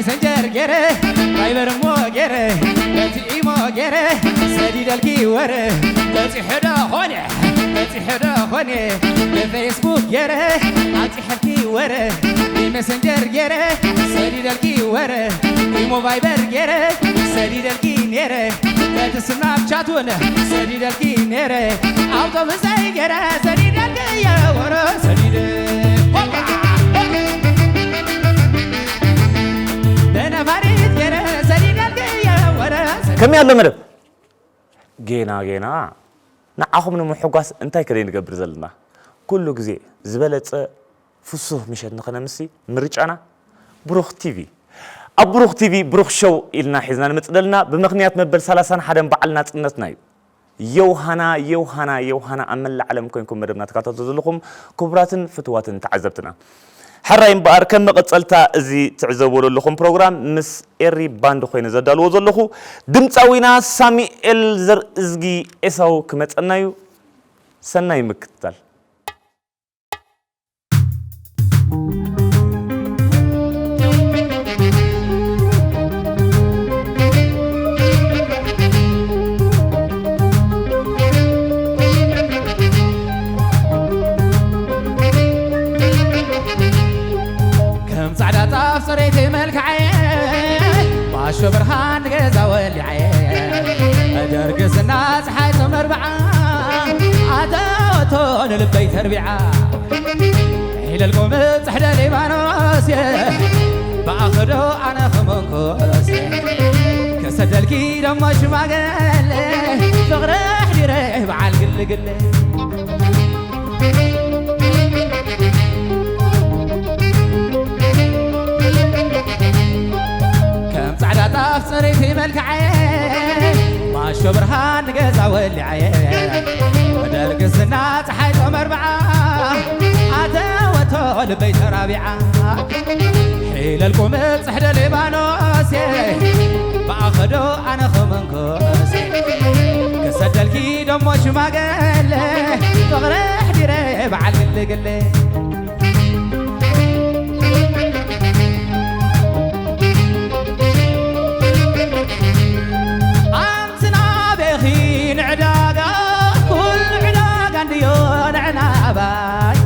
መሰንጀር ገይረ ቫይበር እሞ ገይረ በቲ ኢሞ ገይረ ሰዲደልኪ ወረ በፂሑ ዶ ኾነ በፂሑ ዶ ኾነ ብፌስቡክ ገይረ ኣብፂሐልኪ ወረ ብመሰንጀር ገይረ ሰዲደልኪ ወረ ኢሞ ቫይበር ገይረ ሰዲደልኪ ነይረ በቲ ስናፕቻት እውን ሰዲደልኪ ነይረ ኣውቶቡሰይ ገይረ ሰዲደልኪ የወረ ሰዲደ በነፋሪት ገይረ ሰዲደልኪ የወረ ሰዲደ ከመይ ኣሎ መደብ? ጌና ጌና ንዓኹም ንምሕጓስ እንታይ ከ ደይ ንገብር ዘለና? ኩሉ ግዜ ዝበለጸ ፍሱህ ምሸት ንኸነምሲ ምርጫና ብሩኽ ቲቪ። ኣብ ብሩኽ ቲቪ ብሩኽ ሾው ኢልና ሒዝና ንመጽእ ዘለና ብምኽንያት መበል ሰላሳን ሓደን በዓል ናጽነትና እዩ። ዮሃና ዮሃና ዮሃና ኣብ መላእ ዓለም ኮንኩም መደብና ትከታተሉ ዘለኹም ክቡራትን ፍቱዋትን ተዓዘብትና። ሕራይ እምበኣር ከም መቐጸልታ እዚ ትዕዘብዎ ዘለኹም ፕሮግራም ምስ ኤሪ ባንድ ኮይነ ዘዳልዎ ዘለኹ ድምፃዊና ሳሚኤል ዘርእዝጊ ኤሳው ክመጸና እዩ። ሰናይ ምክትታል። ከም ጻዕዳ ጣፍ ጽሬት መልክዓየ ባሾ ብርሃን ገዛ ወሊዓየ ደርግስና ፀሓይ ተመርብዓ ኣተወቶ ንልበይ ተርቢዓ ሒለልኩም ብፅሕደ ሊባኖስ ብኣኽዶ ኣነ ክመንኮስ ክሰደልኪ ደሞ ሽማገለ ፍቕሪ ኣሕዲረ በዓል ግልግለ ከም ጻዕዳ ጣፍ ጽሬት መልክዓየ ማሾ ብርሃን ንገዛ ወሊዓየ ደርግስና ፀሓይ ተመርብዓ ኣተወቶ ልበይ ተራቢዓ ሒለልኩም ጽሕደ ሊባኖስ ብኣኸዶ ኣነ ኸመንኮስ ክሰደልኪ ደሞ ሽማገለ ፍቕሪ ኣሕዲረ በዓል ግልግለ ኣንቲ ናበኺ ንዕዳጋ ኩሉ ዕዳጋ እንድዮ ንዕናባይ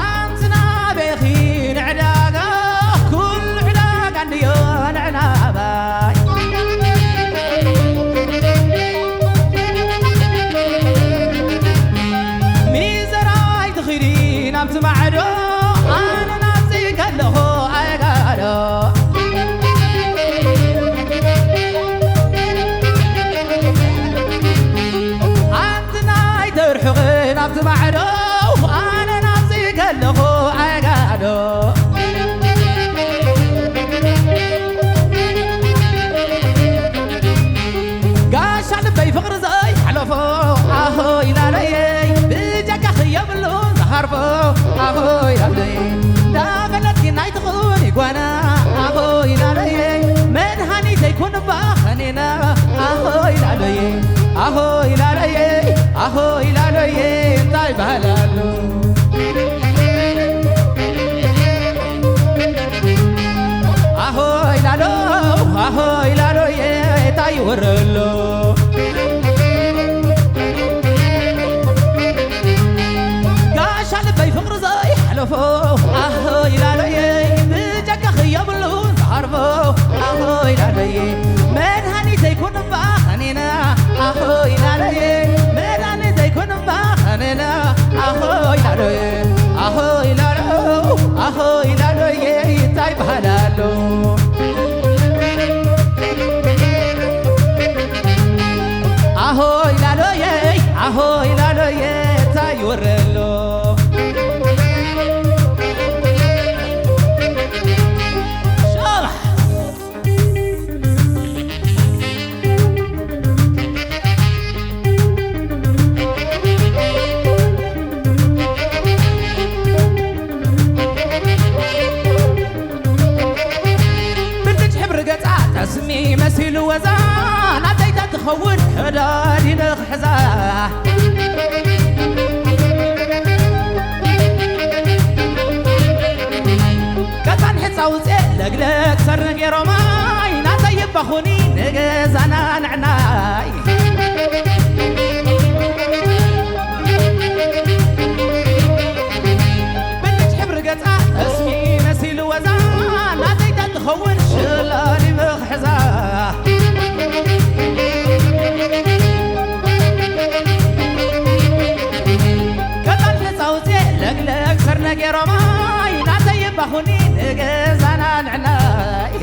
ኣንቲ ናበኺ ንዕዳጋ ኩሉ ዕዳጋ እንድዮ ንዕናባይ ሚዘራይ ትኺዲ ናብቲ ማዕዶ ኣነ ናብዚ ከለኹ ኣጋዶ ኣንቲ ናይ ተርሕቕ ናብቲ ማዕዶ ኣነ ናብዚ ከለኹ ኣጋዶ ጋሻ ልበይ ፍቕሪ ዘይሓለፎ ኣሆ ኢላለየይ ብጀካ ክየብሉ ዝሃርፎ ኣሆ ኢላለይ እንዳፈለጥኪ ናይ ትኹን ጓና ኣሆ ኢላለየይ መድሃኒተይ ኩንባ ኸኔና ኣሆ ኢላለየይ ኣሆ ኢላለየይ ኣሆ ኢላለየይ እንታይ ባህል ኣሎ ኣሆይ ላሎ ኣሆይ ላሎየ እንታይ ይወረሎ ጋሻ ልበይ ፍቕሪ ዘይሓለፎ ኣሆይ ላሎየ ብጀካ ክየብሉ ዝሃርፎ ኣሆይ ላሎየ መድሃኒተይ ኩንባ ኸኔና ኣሆይ ላሎየ መድሃኒተይ ኩንባ ኸኔና ኣሆይ ላሎየ ኣሆይ ላሎ ኣሆይ ላሎየ እንታይ በሃል ኣሎ ኣሆይ ላሎየ ኣሆይ ላሎየ እንታይ ይወረ ኣሎ ሸባ ብርጭ ሕብሪ ገጻ ጠስሚ መሲሉ ወዛ ናተይታ ትኸውን ከዳዲነ ክሕዛ ገሮማይ ናተይ ባኹኒ ንገዛና ንዕናይ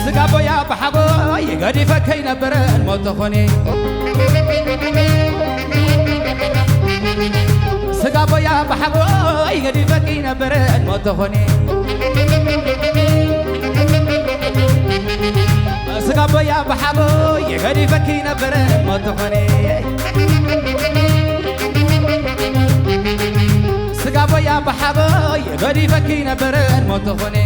ስጋ ቦያ ብሓጎይ ገዲፈ ከይነብር ሞት ኾኒ ስጋ ቦያ ብሓጎይ ገዲፈ ከይነብር ሞት ኾኒ ስጋ ቦያ ብሓጎይ ገዲፈ ከይነብር ሞት ኾኒ ስጋ ቦያ ብሓጎይ ገዲፈ ከይነብር ሞት ኾኒ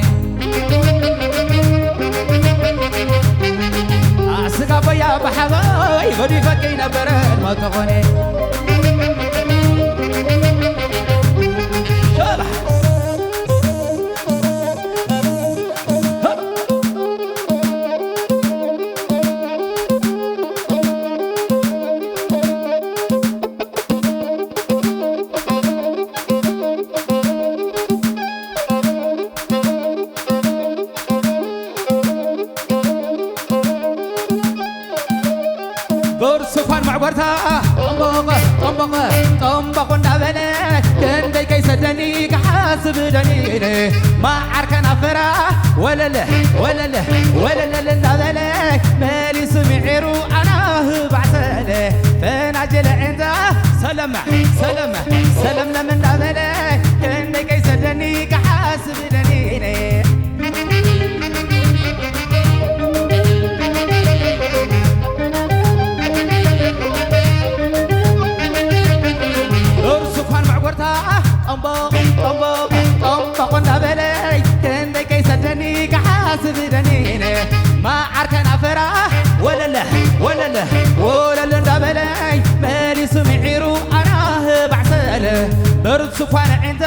ስጋ ቦያ ብሓጎይ ገዲፈ ከይነብር ሞት ኾኒ ብርሱኳን መዕጎርታ ጠምቦቕ ጠምቦቕ ጠምቦቕ እንዳበለ ክንደይ ከይሰደኒ ክሓስብ ደኒነ ማዓርከ ናፈራ ወለለ ወለለ ወለለለ እንዳበለ መሊሱ ምዒሩ ኣናህ ባዕሰለ ፈናጀለ ዕንታ ሰለመ ሰለመ ሰለምለም እንዳበለ ክንደይ ከይሰደኒ ክሓስብ ደኒነ እርሱ እኳን መዕጎርታ ጠምቦቕ ጠምቦቕ ጠምቦቕ እንዳበለ ክንደይ ከይሰደኒ ክሓስብ ደኒነ ማዓርከ ናፈራ ወለለ ወለለ ወለለ እንዳበለ መሊሱ ምዒሩ ኣናህ ባዕሰለ እርሱ እኳን ዕንታ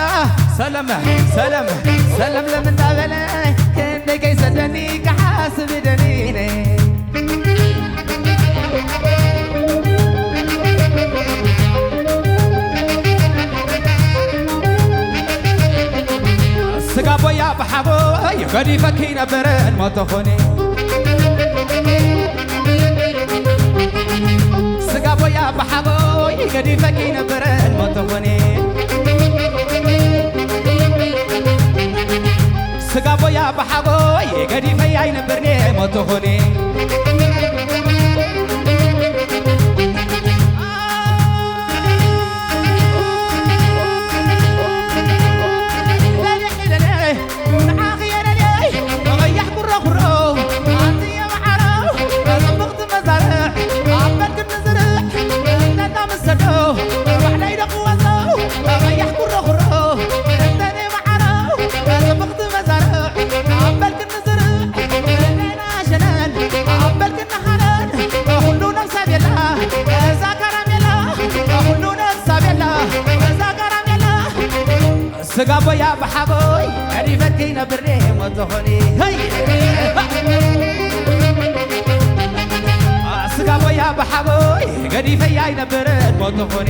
ሰለመ ሰለመ ሰለምለም እንዳበለ ክንደይ ከይሰደኒ ክሓስብ ደኒነ ስጋ ቦያ ብሓጎይ ገዲፈ ከይነብር ሞት ኾኒ ስጋ ቦያ ብሓጎይ ገዲፈ ከይነብር ሞት ኾኒ ስጋ ቦያ ብሓጎይ ገዲፈ ኣይነብርኒ ሞት ኾኒ ንዓኺ የለለይ ቀያሕ ኩሮ ኩሮ ኣንትየ መዓረው ጽብቕቲ መዛርዕ ኣብ በልክኒ ዝርዕ እንተና ምስ ሰዶ ባዕለይ ደኽወዘው ቀያሕ ኩሮ ኩሮ እንተነ መዓረው ጽብቕቲ መዛርዕ ኣብ በልክኒ ዝርዕ እንተና ሸነን ኣብ በልክኒ ሃነን ኩሉ ነብሳ ቤላ እዛ ካራሜላ ኩሉ ነብሳ ቤላ እዛ ካራሜላ ስጋ ቦያ ብሓጎይ ገዲፈኪ ነብሬ ሞት ኾኒ። ሄይ! ስጋ ቦያ ብሓጎይ ገዲፈያ ይነብር ሞት ኾኒ።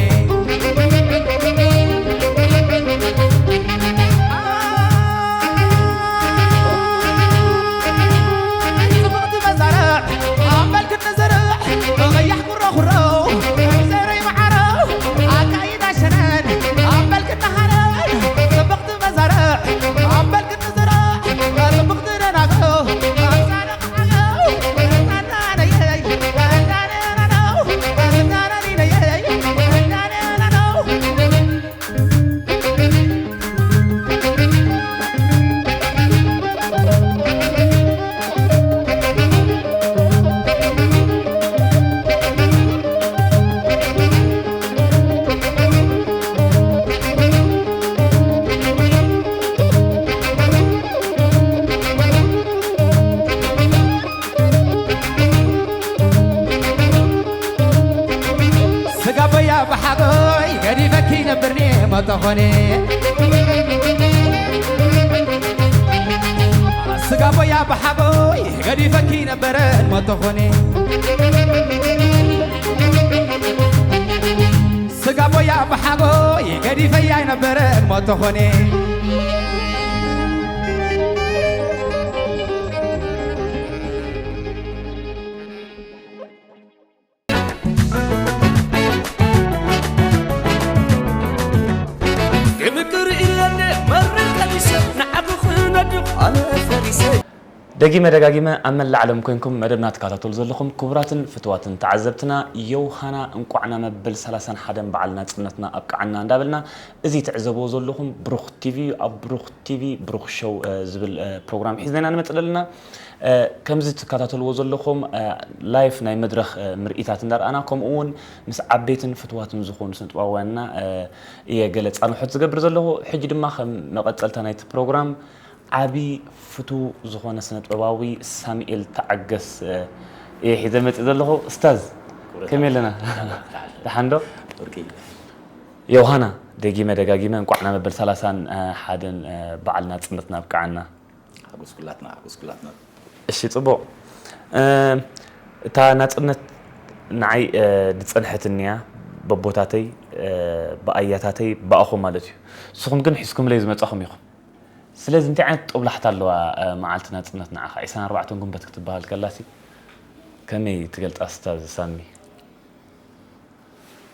ጽብቕቲ መዛርዕ ኣብ መልክኒ ዝርዕ ብቐያሕ ኩሮ ኩሮ ዘረይ መዓረው ኣካይዳ ሸነን ኣብ መልክኒ ሃረን ጽብቕቲ መዛርዕ ኣብ መልክኒ ዝርዕ ጽብቕቲ ደናግል ኣምሳለ ስጋ ቦያ ብሓጎይ ገዲፈኪ ነብርኒ ሞት ኾኒ። ስጋ ቦያ ብሓጎይ ገዲፈኪ ነብር ሞት ኾኒ። ስጋ ቦያ ብሓጎይ ገዲፈያ ይነብር ሞት ኾኒ። ደጊመ ደጋጊመ ኣብ መላእ ዓለም ኮይንኩም መደብና ትከታተሉ ዘለኹም ክቡራትን ፍትዋትን ተዓዘብትና፣ ዮሃና እንቋዕና መበል ሰላሳን ሓደን በዓል ናጽነትና ኣብቅዓና እንዳበልና፣ እዚ ትዕዘብዎ ዘለኹም ብሩኽ ቲቪ እዩ። ኣብ ብሩኽ ቲቪ ብሩኽ ሾው፣ እ፣ ዝብል፣ እ፣ ፕሮግራም ሒዝና ኢና ንመጽእ ዘለና። እ፣ ከምዚ ትከታተልዎ ዘለኹም፣ እ፣ ላይፍ ናይ መድረኽ፣ እ፣ ምርኢታት እንዳረኣና፣ ከምኡ እውን ምስ ዓበይትን ፍትዋትን ዝኾኑ ስነጥበባውያንና፣ እ፣ እየ ገለ ጻንሖት ዝገብር ዘለኹ። ሕጂ ድማ ከም መቐጸልታ ናይቲ ፕሮግራም ዓቢ ፍቱው ዝኾነ ስነ ጥበባዊ ሳሙኤል ተዓገስ፣ እ፣ እየ ሒዘ መጽእ ዘለኹ። እስታዝ፣ ክቡር ከመይ ኣለና? ደሓን ዶ? ወርቂ። ዮሃና፣ ደጊመ ደጋጊመ እንቋዕ ናብ መበል ሰላሳን ሓደን፣ እ፣ በዓል ናጽነትና ኣብቅዓና። ሓጎስ ኩላትና፣ ሓጎስ ኩላትና። እሺ፣ ጽቡቕ። እ፣ እታ ናጽነት ንዓይ፣ እ፣ ዝጸንሐትኒ እያ፣ በቦታተይ፣ እ፣ ብኣያታተይ፣ ብኣኹም ማለት እዩ። ንስኹም ግን ሒዝኩምለይ ዝመጻኹም ኢኹም። ስለዚ እንታይ ዓይነት ጦብላሕታ ኣለዋ፣ እ፣ መዓልቲ ናጽነት ንዓኻ? ዒስራን ኣርባዕተን ግንቦት ክትበሃል ከላሲ ከመይ ትገልጻ እስታዝ ሳሚ?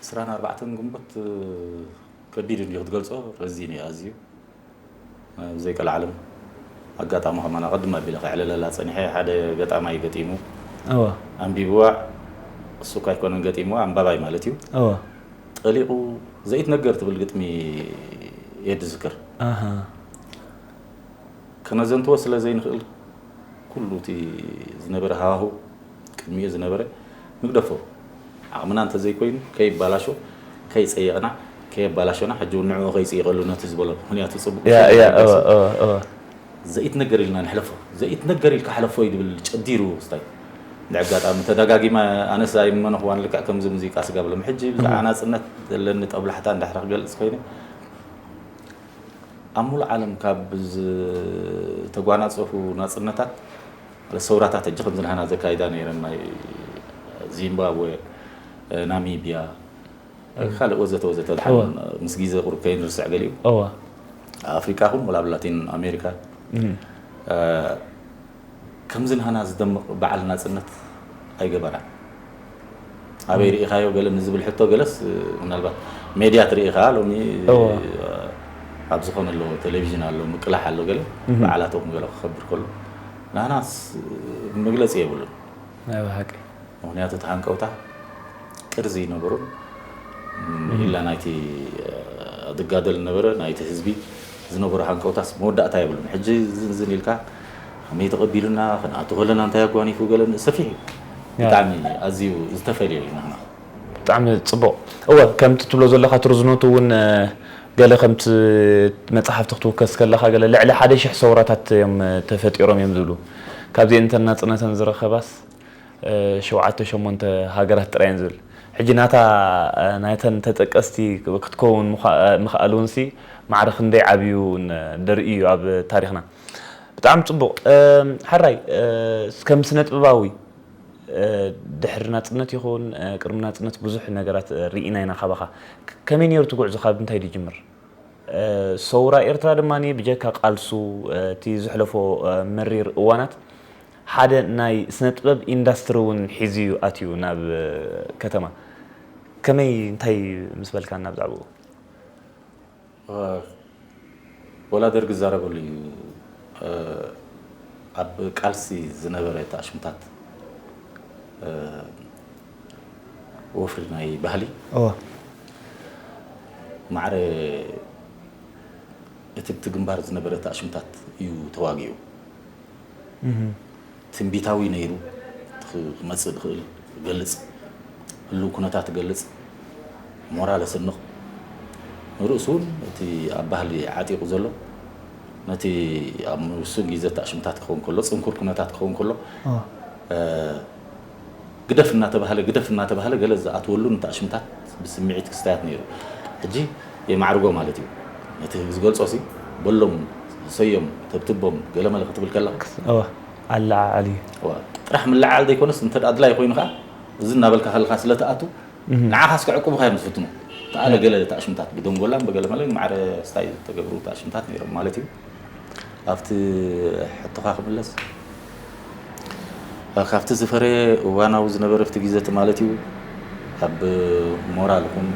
ዕስራን ኣርባዕተን ግንቦት፣ እ፣ ከቢድ እንድዩ ክትገልጾ፣ ረዚን እዩ ኣዝዩ። እ፣ ብዘይ ቀልዓለም ኣጋጣሚ ከማን ኣቐድም ኣቢለ ከዕልለላ ጸኒሐ፣ ሓደ ገጣማይ ገጢሙ። እወ። ኣንቢብዋ፣ እሱ እኳ ኣይኮነን ገጢምዋ፣ ኣንባባይ ማለት እዩ። እወ። ጠሊቑ ዘይትነገር ትብል ግጥሚ እየ ዝዝክር። ኣሃ። ከነዘንትዎ ስለ ዘይንኽእል፣ ኩሉ እቲ ዝነበረ ሃዋህው፣ ቅድሚኡ ዝነበረ ንግደፎ። ዓቕምና እንተዘይኮይኑ፣ ከይባላሾ፣ ከይጸየቕና፣ ከየባላሾና፣ ሕጂ እውን ንዕኡ ከይጽይቐሉ ነቲ ዝበሎ ምኽንያቱ ጽቡቕ ያ፣ ምዃኑ ያ፣ ይገሱ። እወ፣ እወ፣ እወ። ዘይትነገር ኢልና ንሕለፎ። ዘይትነገር ኢልካ ሕለፎ እዩ ዝብል ጨዲሩ ስታይ። እንደ ኣጋጣሚ ተደጋጊማ ኣነስ ኣይመንኹዋን ልክዕ ከምዚ ሙዚቃ ስጋብ ሎም ሕጂ ብዛዕባ ናጽነት ዘለኒ ጠብላሕታ እንድሕር ክገልጽ ኮይነ፣ ኣብ ሙሉእ ዓለም ካብ ዝተጓናጸፉ ናጽነታት፣ ማለት ሰውራታት ሕጂ ከምዚ ንሕና ዘካይዳ ነይረን ናይ ዚምባብወ፣ ናሚብያ፣ ካልእ ወዘተ ወዘተ፣ ድሓን እወ። ምስ ግዜ ቁሩብ ከይንርስዕ ገሊኡ እወ። ኣፍሪቃ ኹን ወላ ኣብ ላቲን ኣሜሪካ፣ እ፣ ከምዚ ንህና ዝደምቕ በዓል ናጽነት ኣይገበራን። ኣበይ ርኢኻዮ ገለ ንዝብል ሕቶ፣ ገለስ ምናልባት ሜድያ ትርኢ ኢኻ። ሎሚ እወ። ኣብ ዝኾነ ኣሎ፣ ቴሌቪዥን ኣሎ፣ ምቅላሕ ኣሎ፣ ገለ በዓላት እውን ገለ ክኸብር ከሎ ንህናስ መግለጺ የብሉን። ናይ ብሓቂ። ምኽንያቱ እቲ ሃንቀውታ ቅርዚ ይነበሩን ኢላ ናይቲ፣ እ፣ ዝጋደል ዝነበረ ናይቲ ህዝቢ ዝነበሮ ሃንቀውታስ መወዳእታ የብሉን። ሕጂ ዝንዝን ኢልካ ከመይ ተቐቢሉና፣ ክንኣቱ ከለና እንታይ ኣጓኒፉ፣ ገለ ሰፊሕ እዩ። ያ። ብጣዕሚ ኣዝዩ ዝተፈልየ እዩ ናህና። ብጣዕሚ ጽቡቕ። እወ፣ ከምቲ ትብሎ ዘለኻ ትርዝኖቱ እውን፣ እ፣ ገለ ከምቲ መጽሓፍቲ ክትውከስ ከለኻ ገለ ልዕሊ ሓደ ሽሕ ሰውራታት እዮም፣ እ፣ ተፈጢሮም እዮም ዝብሉ። ካብዚአን እተን ናጽነተን ዝረኸባስ፣ እ፣ ሸውዓተ ሸሞንተ ሃገራት ጥራይ እየን ዝብል። ሕጂ ናታ፣ እ፣ ናይተን ተጠቀስቲ ክትከውን ምዃ-፣ እ፣ ምኽኣል እውን ሲ ማዕረ ክንደይ ዓብዩ ን-፣ ደርኢ እዩ ኣብ ታሪኽና። ብጣዕሚ ጽቡቕ። እ፣ ሕራይ፣ እ፣ ከም ስነ ጥበባዊ፣ እ፣ ድሕሪ ናጽነት ይኹን፣ እ፣ ቅድሚ ናጽነት ብዙሕ ነገራት፣ እ፣ ርኢና ኢና ካባኻ። ከ-፣ ከመይ ነይሩ እቲ ጉዕዞ፣ ካብ እንታይ ድጅምር? እ፣ ሰውራ ኤርትራ ድማ ብጀካ ቃልሱ፣ እ፣ እቲ ዘሕለፎ፣ እ፣ መሪር እዋናት ሓደ ናይ ስነ ጥበብ ኢንዳስትሪ እውን ሒዙ እዩ ኣትዩ ናብ፣ እ፣ ከተማ። ከመይ፣ እንታይ ምስ በልካና ብዛዕባኡ? ወላ ደርጊ ዝዛረበሉ እዩ። እ፣ ኣብ ቃልሲ ዝነበረ ተኣሽምታት፣ እ፣ ወፍሪ ናይ ባህሊ እወ። ማዕረ እቲ ብቲ ግንባር ዝነበረ ተኣሽምታት እዩ ተዋጊኡ። ትንቢታዊ ነይሩ። እቲ ክመጽእ ዝኽእል ገልጽ፣ ህልው ኩነታት ገልጽ፣ ሞራል ኣስንቕ። ንርእሱ እውን እቲ ኣብ ባህሊ ዓጢቑ ዘሎ፣ ነቲ ኣብ ውሱን ግዜ ተኣሽምታት ክኸውን ከሎ፣ ጽንኩር ኩነታት ክኸውን ከሎ፣ ኦ። እ፣ ግደፍ እናተባህለ፣ ግደፍ እናተባህለ ገለ ዝኣትወሉ ንተኣሽምታት ብስምዒት ክስታያት ነይሩ። ሕጂ የማዕርጎ ማለት እዩ። ነቲ ዝገልጾ ሲ በሎም፣ ሰዮም፣ ተብትቦም፣ ገለመለ ክትብል ከለኻ እወ፣ ኣለዓዓል እዩ። እዋ፣ ጥራሕ ምልዓል ዘይኮነስ እንተ ደኣ ኣድላይ ኮይኑ ከኣ እዚ እናበልካ ከለኻ ስለ ትኣቱ ንዓኻስ ክዕቅቡኻ እዮም ዝፍትኑ። ተኣለ ገለ ተኣሽምታት ብደንጎላን ብገለመለን ማዕረ ስታይ ዝተገብሩ ተኣሽምታት ነይሮም ማለት እዩ። ኣብቲ ሕቶኻ ክምለስ፣ ካብቲ ዝፈረየ እዋናዊ ዝነበረ ኣብቲ ግዜ እቲ ማለት እዩ፣ ኣብ ሞራል ኹን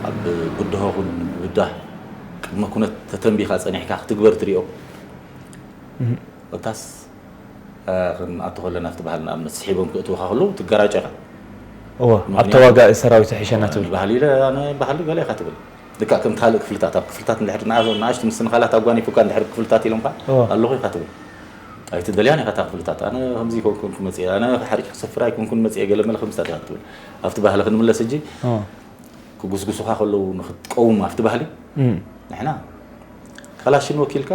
ኣብ ብድሆ ኹን ምብዳህ ቅድመ ኩነት ተተንቢኻ ጸኒሕካ ክትግበር ትሪኦ። እታስ ክንኣቱ ከለና ኣብቲ ባህሊ ንኣብነት ስሒቦም ክእትውኻ ከለዉ ትገራጨኻ። እወ ኣብ ተዋጋኢ ሰራዊት ይሕሸና ትብል። ባህሊ ኢለ ኣነ ባህሊ ገለ ኢኻ ትብል። ልክዕ ከም ካልእ ክፍልታት ኣብ ክፍልታት እንድሕር ንኣሽቱ ምስንኻላት ኣጓኒፉካ እንድሕር ክፍልታት ኢሎምካ ኣለኹ ኢኻ ትብል። ኣይትደልያን ኢኻ እታ ክፍልታት ኣነ ከምዚ ይኮንኩን ክመፅእ ኣነ ሓሪጭ ክሰፍር ኣይኮንኩን መፅእ ገለ መለ ከምስታት ኢኻ ትብል። ኣብቲ ባህሊ ክንምለስ እጂ ክጉስጉሱኻ ከለዉ ንክትቀውም ኣብቲ ባህሊ ንሕና ካላሽን ወኪልካ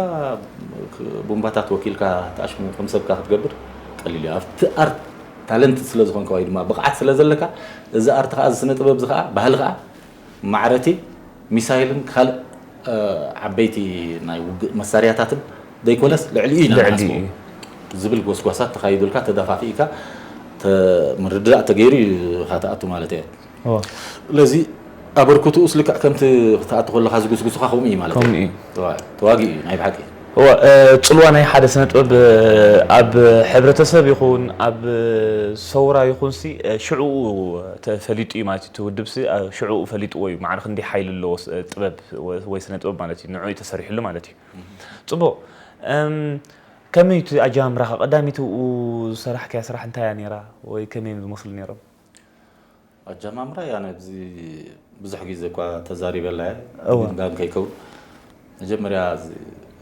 ቡምባታት ወኪልካ ተኣሽሙ ከም ሰብካ ክትገብር ቀሊል እዩ ኣብቲ ኣርት ታለንት ስለ ዝኾንካ ወይ ድማ ብቕዓት ስለ ዘለካ እዚ ኣርት ከዓ እዚ ስነ ጥበብ እዚ ከዓ ባህሊ ከዓ ማዕረቲ ሚሳይልን ካልእ ዓበይቲ ናይ ውግእ መሳርያታትን ዘይኮነስ ልዕሊኡ ኢና ንሓስቦ ዝብል ጎስጓሳት ተኻይዱልካ ተደፋፊእካ ምርድዳእ ተገይሩ እዩ ኢኻ ትኣቱ ማለት እየ። ስለዚ ኣበርክትኡስ ልክዕ ከምቲ ክትኣቱ ከለኻ ዝጉስጉሱኻ ከምኡ እዩ ማለት እዩ። ተዋጊእ እዩ ናይ ብሓቂ። እወ ፅልዋ ናይ ሓደ ስነ ጥበብ ኣብ ሕብረተሰብ ይኹን ኣብ ሰውራ ይኹን ሲ ሽዕኡ ተፈሊጡ እዩ ማለት እዩ። እቲ ውድብ ሲ ሽዕኡ ፈሊጥዎ እዩ። ማዕረ ክንደይ ሓይሊ ኣለዎ ጥበብ ወይ ስነ ጥበብ ማለት እዩ። ንዑ እዩ ተሰሪሕሉ ማለት እዩ። ፅቡቕ። ከመይ እቲ ኣጀማምራኻ ቀዳሚቱ ዝሰራሕካያ ስራሕ እንታይ እያ ነይራ ወይ ከመይ እዮም ዝመስሉ ነይሮም? ኣጀማምራ ያነ ብዙሕ ግዜ እኳ ተዛሪበላ እየ ግን ጋም ከይከውን መጀመርያ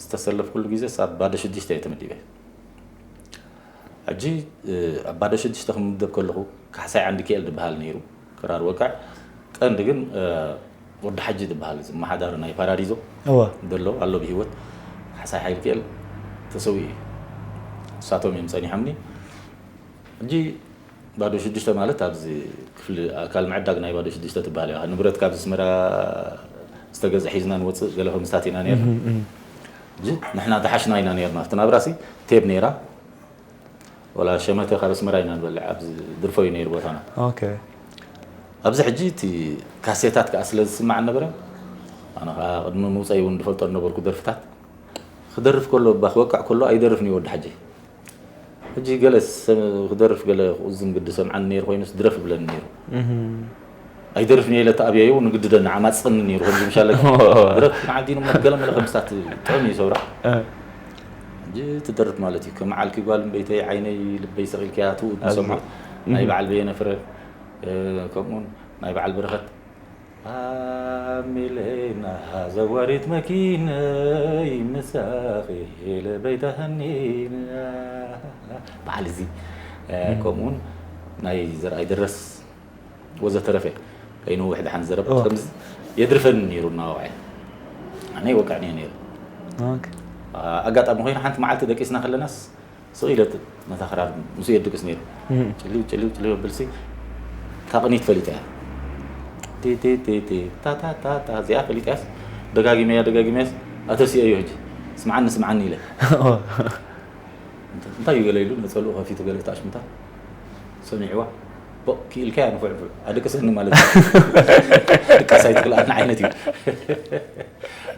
ዝተሰለፍኩሉ ግዜ ኣብ ባዶ ሽዱሽተ እየ ተመዲበ። ሕጂ ኣብ ባዶ ሽዱሽተ ክምደብ ከለኹ ካሕሳይ ዓንዲ ክኤል ዝበሃል ነይሩ ክራር ወቃዕ ቀንዲ ግን ወዲ ሓጂ ዝበሃል ዝመሓዳሪ ናይ ፓራዲዞ ዘሎ ኣሎ ብሂወት ካሕሳይ ሓይሊ ክኤል ተሰዊኡ እዩ። እሳቶም እዮም ፀኒሖምኒ። ሕጂ ባዶ ሽዱሽተ ማለት ኣብዚ ክፍሊ ኣካል ምዕዳግ ናይ ባዶ ሽዱሽተ ትበሃል እያ። ንብረት ካብ ኣስመራ ዝተገዝአ ሒዝና ንወፅእ ገለ ከምስታት ኢና ነርና። ሕጂ ንሕና ዝሓሽና ኢና ነርና። ኣብቲ ናብራሲ ቴብ ነይራ ወላ ሸመተ ካብ ኣስመራ ኢና ንበልዕ ኣብዚ ድርፎ እዩ ነይሩ ቦታና። ኣብዚ ሕጂ እቲ ካሴታት ከዓ ስለ ዝስማዕ ነበረ ኣነ ከዓ ቅድሚ ምውፀይ እውን ዝፈልጦ ዝነበርኩ ደርፍታት ክደርፍ ከሎ እባ ክወቅዕ ከሎ ኣይደርፍን እዩ ወዲ ሓጂ ሕጂ ገለ ክደርፍ ገለ ክቁዝም ግዲ ሰምዓኒ ነይሩ ኮይኑስ ድረፍ ይብለኒ ነይሩ። ኣይደርፍን እየ ኢለ ተኣብየዮ እውን ግድደኒ ዓማፅኒ ነይሩ ከምዚ ምሻለ ድረፍ መዓልቲ ኢኖሞ ገለ መለ ከምስታት ጥዑም እዩ ሰውራ። ሕጂ ትደርፍ ማለት እዩ ከመዓልኪ ጓል እምበይተይ ዓይነይ ልበይ ሰቒልክያ ትውት ንሰምዖ ናይ በዓል በየነ ፍረ ከምኡውን ናይ በዓል በረኸት ኣሚሌና ዘዋሪት መኪነይ ምሳኺ ለበይታ ሃኒና በዓል እዚ ከምኡውን ናይ ዘርኣይ ደረስ ወዘተረፈ ከይነውሕ ድሓን ዘረብ ከምዚ የድርፈኒ ነይሩ እናወቕዐ ኣነ ይወቅዕኒ እየ ነይሩ። ኣጋጣሚ ኮይኑ ሓንቲ መዓልቲ ደቂስና ከለናስ ስቕ ኢለ ነታ ክራር ምስኡ የድቅስ ነይሩ። ጭልው ጭልው ጭልው የብል ሲ እታ ቅኒት ፈሊጠ እያ። ቲ ቲ ቲ ቲ ታ ታ ታ ታ እዚኣ ፈሊጠ እያስ ደጋጊመያ ደጋጊመያስ ኣተሲኦዮ ሕጂ ስምዓኒ ስምዓኒ ኢለ እንታይ እዩ ገለ ኢሉ ነፀልኡ ከፊቱ ገለ ተኣሽምታ ሰሚዕዋ ቦቕ ክኢልካ እያ ንፉዕ ንፉዕ ኣደቅሰኒ ማለት እዩ ድቃስ ኣይትክልኣና ዓይነት እዩ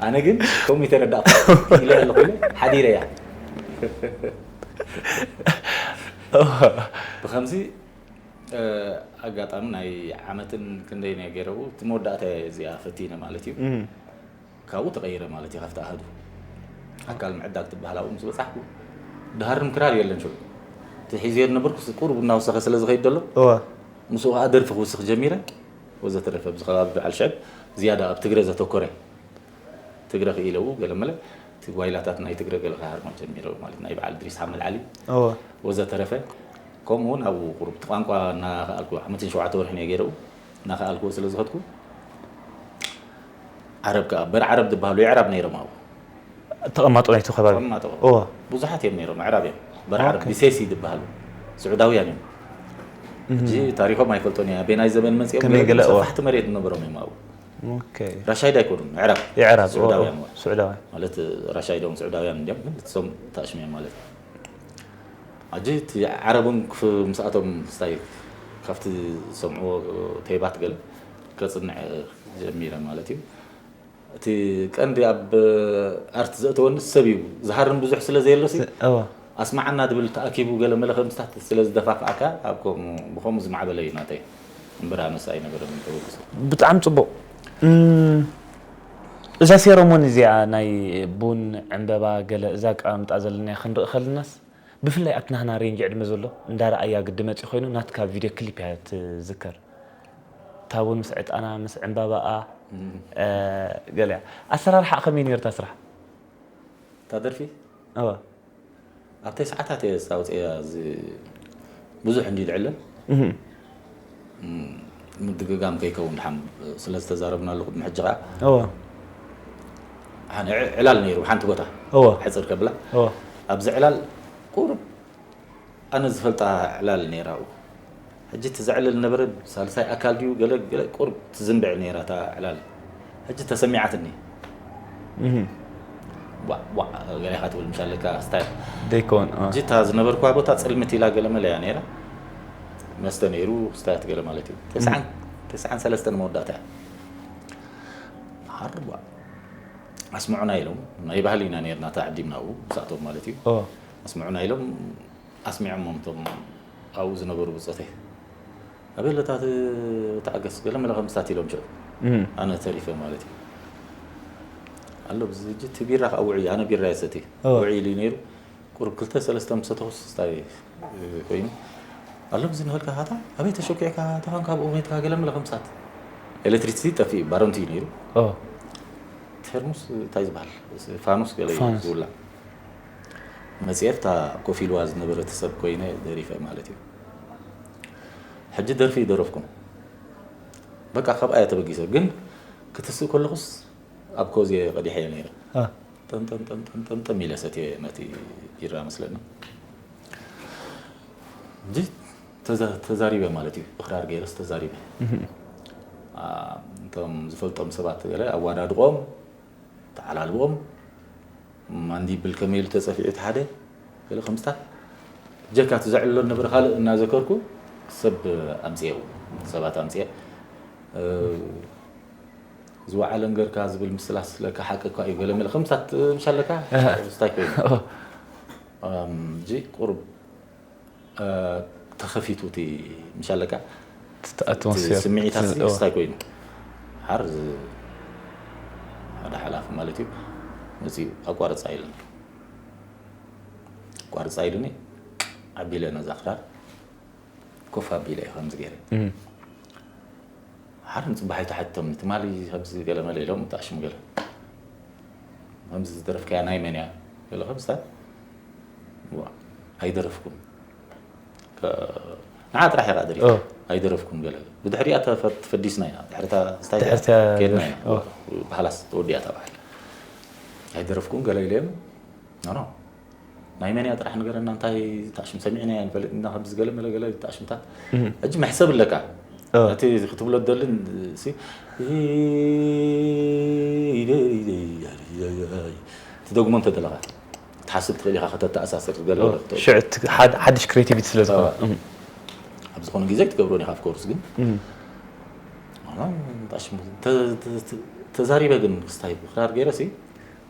ኣነ ግን ከምኡ ይተረዳእኩ ኢለ ኣለኹ ኢለ ሓዲረ እያ ብኸምዚ ኣጋጣሚ ናይ ዓመትን ክንደይ ናይ ገይረኡ እቲ መወዳእታ እዚኣ ፈቲነ ማለት እዩ ካብኡ ተቐይረ ማለት እዩ ካብቲ ኣሃዱ ኣካል ምዕዳግ ትበሃል ኣብኡ ምስ በፃሕኩ ድሃርም ክራር የለን ሽዑ እቲ ሒዝዮ ዝነበርኩ ቁሩብ እናወሰኸ ስለ ዝኸይድ ዘሎ ምስኡ ከዓ ደርፊ ክውስኽ ጀሚረ ወዘተረፈ ኣብዚ ከባቢ በዓል ሽዕብ ዝያዳ ኣብ ትግረ ዘተኮረ ትግረ ክኢለዉ ገለመለ እቲ ጓይላታት ናይ ትግረ ገለ ክሃርማ ጀሚረ ማለት ናይ በዓል ድሪስ ሓመድ ዓሊ ወዘተረፈ ከምኡ እውን ኣብኡ ቁሩብ እቲ ቋንቋ እናኸኣልኩ ዓመትን ሸውዓተ ወርሕን እየ ገይረኡ እናኸኣልኩዎ ስለ ዝኸድኩ ዓረብ ከዓ በሪ ዓረብ ዝበሃሉ የዕራብ ነይሮም ኣብኡ ተቐማጦ ናይቲ ከባቢ ተቐማጦ ብዙሓት እዮም ነይሮም ኣዕራብ እዮም በሪ ዓረብ ቢሴሲ ዝበሃሉ ስዑዳውያን እዮም ሕጂ ታሪኮም ኣይፈልጦን እየ ኣበናይ ዘበን መፅኦም ሰፋሕቲ መሬት ዝነበሮም እዮም ኣብኡ ራሻይድ ኣይኮኑን ኣዕራብ ስዑዳውያን ማለት ራሻይዶም ስዑዳውያን እንዲም ግን እሶም ተኣሽመ ማለት ኣጂ እቲ ዓረብን ምስኣቶም ስታይ ካብቲ ዝሰምዕዎ ቴባት ገለ ከፅንዕ ጀሚረ ማለት እዩ እቲ ቀንዲ ኣብ ኣርት ዘእተወኒ ሰብ እዩ ዝሃርም ብዙሕ ስለ ዘየሎሲ ኣስማዓና ድብል ተኣኪቡ ገለ መለ ከምስታት ስለ ዝደፋፍኣካ ኣብ ከምኡ ብከምኡ ዝማዕበለ እዩ ናተይ እምበር ኣነስ ኣይነበረን ተበግሶ ብጣዕሚ ፅቡቅ እዛ ሴረሞኒ እዚኣ ናይ ቡን ዕምበባ ገለ እዛ ኣቀማምጣ ዘለና ክንርኢ ከለናስ ብፍላይ ኣብቲ ናህና ሬንጅ ዕድመ ዘሎ እንዳረኣያ ግዲ መፂ ኮይኑ ናትካ ቪድዮ ክሊፕ እያ ትዝከር። ታቡን ምስ ዕጣና ምስ ዕምባባኣ ገለ ኣሰራርሓ ከመይ ነርታ ስራሕ? እታ ደርፊ እወ ኣብተይ ሰዓታት እየ ኣውፅያ። ብዙሕ እንዲ ልዕለን ምድግጋም ከይከውን ድሓም ስለ ዝተዛረብና ኣለኹ። ምሕጂ ከዓ እወ ዕላል ነይሩ ሓንቲ ቦታ እወ ሕፅር ከብላ እወ ኣብዚ ዕላል ቁሩብ ኣነ ዝፈልጣ ዕላል ነይራ። ሕጂ ትዘዕልል ነበረ ሳልሳይ ኣካል ድዩ ገለ ገለ ቁሩብ ትዝንብዕ ነይራ እታ ዕላል። ሕጂ ተሰሚዓትኒ ዋዕ ዋዕ ገለ ኢኻ ትብል ምሻለካ ስታይል ደይኮን ሕጂ እታ ዝነበርኳ ቦታ ፅልምት ኢላ ገለ መለ እያ ነይራ። መስተ ነይሩ ስታያት ገለ ማለት እዩ። ተስዓን ተስዓን ሰለስተን መወዳእታ እያ። ሓር ዋዕ ኣስምዑና ኢሎም ናይ ባህሊ ኢና ነርና ተዓዲምና ኣብኡ ምስኣቶም ማለት እዩ። ኣስምዑና ኢሎም ኣስሚዖሞም እቶም ኣብኡ ዝነበሩ ብፆተይ ኣበለታት ተዓገስ ገለ መለ ከምስታት ኢሎም ሽዑ ኣነ ተሪፈ ማለት እዩ። ኣሎ ብዚ ሕጂ እቲ ቢራ ከዓ ውዑይ ኣነ ቢራ የሰቲ ኦ። ውዑይ ኢሉ ነይሩ። ቁሩብ ክልተ ሰለስተ ምሰተኹስ ስታይ ኮይኑ ኣሎ ብዚ ንበልካ ካታ ኣበይ ተሸኪዕካ ተኾንካ ኣብኡ ከይድካ ገለ መለ ከምስታት ኤሌክትሪክሲቲ ጠፊኡ ባረንቲ እዩ ነይሩ። ኦ ቴርሙስ እንታይ ዝበሃል ፋኑስ ገለ እዩ ፋኑስ። ዝውላዕ መፅኤፍታ ኮፍ ኢልዋ ዝነበረት ሰብ ኮይነ ደሪፈ ማለት እዩ። ሕጂ ደርፊ ይደረፍኩም በቃ ካብኣ እየ ተበጊሰ ግን ክትስእ ከለኹስ ኣብ ኮዝ እየ ቀዲሐ እየ ነይረ። አ ጠምጠምጠምጠምጠምጠም ኢለ ሰትየ ነቲ ቢራ መስለኒ እንጂ ተዛ- ተዛሪበ ማለት እዩ። ብክራር ገይረስ ተዛሪበ አ፣ እቶም ዝፈልጦም ሰባት ገለ ኣዋዳድቆም ተዓላልቦም ማንዲብል ከመይ ኢሉ ተፀፊዑ እቲ ሓደ ገለ ከምስታት ጀካ ትዘዕልሎ ነበረ ካልእ እናዘከርኩ ሰብ ኣምፅኤ ሰባት ኣምፅኤ እ፣ ዝወዓለ እንገርካ ዝብል ምስላስ ለካ ሓቂ እኳ እዩ ገለ መለ ከምስታት ምሻለካ እህ። ስታይ ኮይኑ እም፣ እዚ ቁሩብ እ፣ ተኸፊቱ እቲ ምሻለካ ኣትሞስፌር ስምዒታት እዎ። ስታይ ኮይኑ ሓር ዝ- ሓደ ሓላፊ ማለት እዩ መፅኡ ኣቋርፃ ኢሉኒ ኣቋርፃ ኢሉኒ ዓቢለ ነዛ ክራር ኮፍ ኣቢለ እየ ከምዚ ገይረ እም። ሓደ ንፅባሒቱ ሓቶም ትማሊ ከምዚ ገለ መለ ኢሎም ተኣሽሙ ገለ ከምዚ ዝደረፍካያ ናይ መን እያ ገለ ከምስታት ዋ፣ ኣይደረፍኩን ከ- ንዓ ጥራሕ ኢኻ ደሪፍ ኦ። ኣይደረፍኩን ገለ ብድሕሪኣ ተፈ- ተፈዲስና ኢና ድሕርታ ስታይ ድሕርታ ከድና ደርፊ፣ ኢና ኦ። ባህላስ ተወዲኣ ተባሂል ኣይደረፍኩን ገለ ኢለዮም ኖ ኖ ናይ መን እያ ጥራሕ ንገረና እንታይ ተኣሽም ሰሚዕና እያ ንፈልጥ ኢና ከምዚ ገለ መለ ገለ ተኣሽምታት ሕጂ መሕሰብ ኣለካ ኦ። እቲ ክትብሎ ደልን ሲ ትደግሞ እንተ ዘለኻ ትሓስብ ትኽእል ኢኻ ከተተኣሳስር ገለ ሽዑ እቲ ሓድ- ሓድሽ ክሬቲቪቲ ስለ ዝኾነ ኣብ ዝኾነ ግዜ ክትገብሮ ኢኻ ኮርስ ግን ኣሽሙ ተዛሪበ ግን ክስታይ ክራር ገይረ ሲ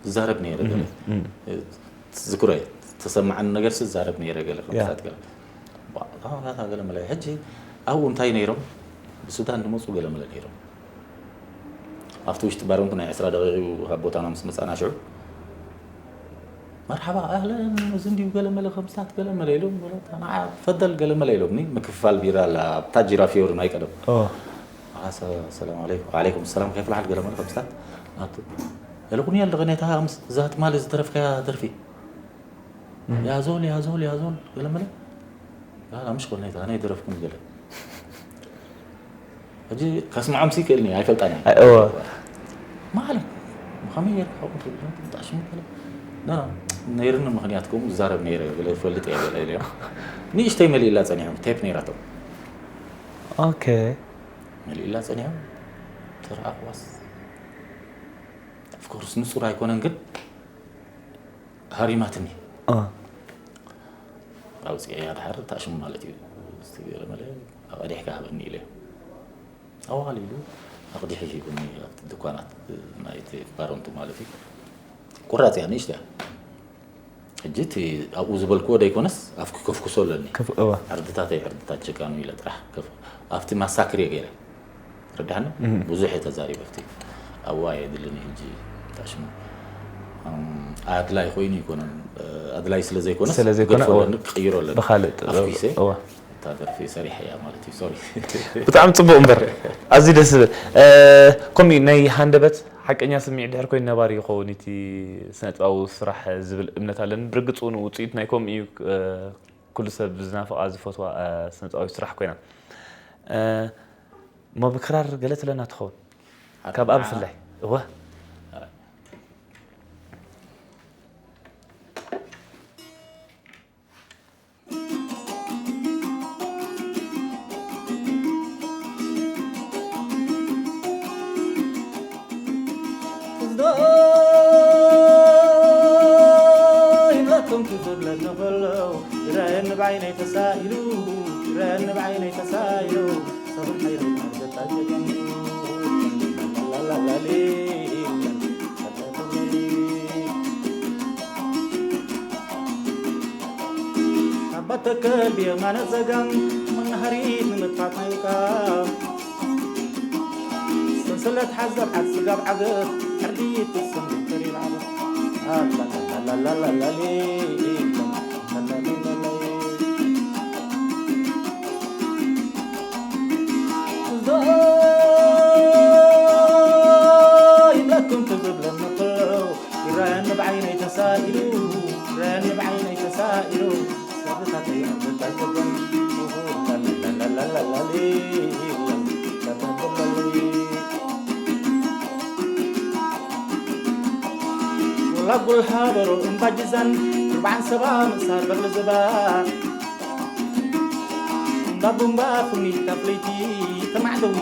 ዝዛረብ ነይረ ገለ ዝክሮ ተሰማዓኒ ነገር ሲ ዝዛረብ ነይረ ገለ ከምታት ገለ ናታ ገለ መለ ሕጂ ኣብኡ እንታይ ነይሮም ብሱዳን ዝመፁ ገለ መለ ነይሮም ኣብቲ ውሽጢ ባረንቱ ናይ ዕስራ ደቂቕ ካብ ቦታና ምስ መፃና ሽዑ መርሓባ ኣህለን እዚ እንዲዩ ገለ መለ ከምስታት ገለ መለ ኢሎም ንዓ ፈደል ገለ መለ ኢሎምኒ ምክፍፋል ቢራ ኣላ ኣብታ ጂራ ፊዮሪ ናይ ቀደም ኦ ሰላም ዓለይኩም ዓለይኩም ሰላም ከይፍልሓል ገለ መለ ከምስታት ናቱ እልኹን ያል ደቐኔታ እዛ ትማሊ ዝደረፍካያ ደርፊ ያዞል ያዞል ያዞል ገለ መለ ላ ምሽ ኮነ ኣነ ይደረፍኩም ገለ ሕጂ ከስምዖም ሲ ክእልኒ ኣይፈልጣን እየ እወ ማለት ብኸመይ ጌርካ ከምኡ ትብል ብጣዕሚ ሽሙ ገለ ና ነይርኒ ምኽንያት ከምኡ ዝዛረብ ነይረ ገለ ዝፈልጥ እየ ገለ ኢለ ንእሽተይ መሊእላ ጸኒሑ ቴፕ ነይራቶም ኦኬ መሊእላ ጸኒሑ ተረኣኽዋስ ኦፍኮርስ ንጹር ኣይኮነን ግን ሃሪማትኒ አ ኣውፅኤያ ድሓር ታሽሙ ማለት እዩ ገለ መለ ኣቐዲሕካ ሃበኒ ኢለ ኣዋል ኢሉ ኣቕዲሑ ሂቡኒ ኣብቲ ድኳናት ናይቲ ባረንቱ ማለት እዩ ቁራፅ እያ ንእሽቶ እያ ሕጂ እቲ ኣብኡ ዝበልክዎ ደይኮነስ ኣብኪ ከፍኩሶ ኣለኒ ከፍ- እወ ዕርድታተይ ዕርድታት ጀጋኑ ኢለ ጥራሕ ከፍ- ኣብቲ ማሳክር እየ ገይረ ረዳሕና ብዙሕ እየ ተዛሪበ ኣብቲ ኣዋ የድልኒ ሕጂ ታሽሙ ኣድላይ ኮይኑ ይኮነን። ኣድላይ ስለ ዘይኮነ ስለ ዘይኮነ፣ ክገድፎ እወ። ኣለኒ፣ ክቅይሮ ኣለኒ። ብኻልእ ጥበብ፣ ኣፍኪሰ እወ። እታ ደርፊ ሰሪሐ እያ ማለት እዩ። ሶሪ። ብጣዕሚ ጽቡቕ እምበር ኣዝዩ ደስ ዝብል። እ፣ ከምኡ ናይ ሃንደበት ሓቀኛ ስምዒት ድሕር ኮይኑ ነባሪ ይኸውን እቲ ስነጥበባዊ ስራሕ ዝብል እምነት ኣለኒ። ብርግጽ እውን ውጽኢት ናይ ከምኡ እዩ። እ፣ ኩሉ ሰብ ዝናፍቓ ዝፈትዋ፣ እ፣ ስነጥበባዊ ስራሕ ኮይና። እ፣ እሞ ብክራር ገለ ትለና ትኸውን? ካብኣ ብፍላይ። እወ። ይብለኩም ክብለኒ ከሎ ይረኣየኒ ብዓይነይ ተሳኢሉ ይረኣየኒ ብዓይነይ ተሳኢሉ ሰብን ሓይሉ ዘታጀቀኒ ላላላሊ ኣባተከል ብየማነ ጸጋም መናሃሪት ንምጥፋት ናይ ውቃም ሰንሰለት ሓዛብ ዓት ስጋብ ዓገብ ሕርዲት ትሰም ተሪር ዓገብ ኣላላላላላሊ ይብለኩም ትዝብለኒ ከሎ ይረኣየኒ ብዓይነይ ተሳኢሉ ይረኣየኒ ብዓይነይ ተሳኢሉ ሰብታተይ ኣበታተጎም ላላላላላሊ ወላ ጉልሃበሮ እምባጅዛን ርብዓን ሰባ ምእሳር በርሊ ዝባ እንዳ ቡምባ ፍሚት ኣፍለይቲ ተማዕደዊ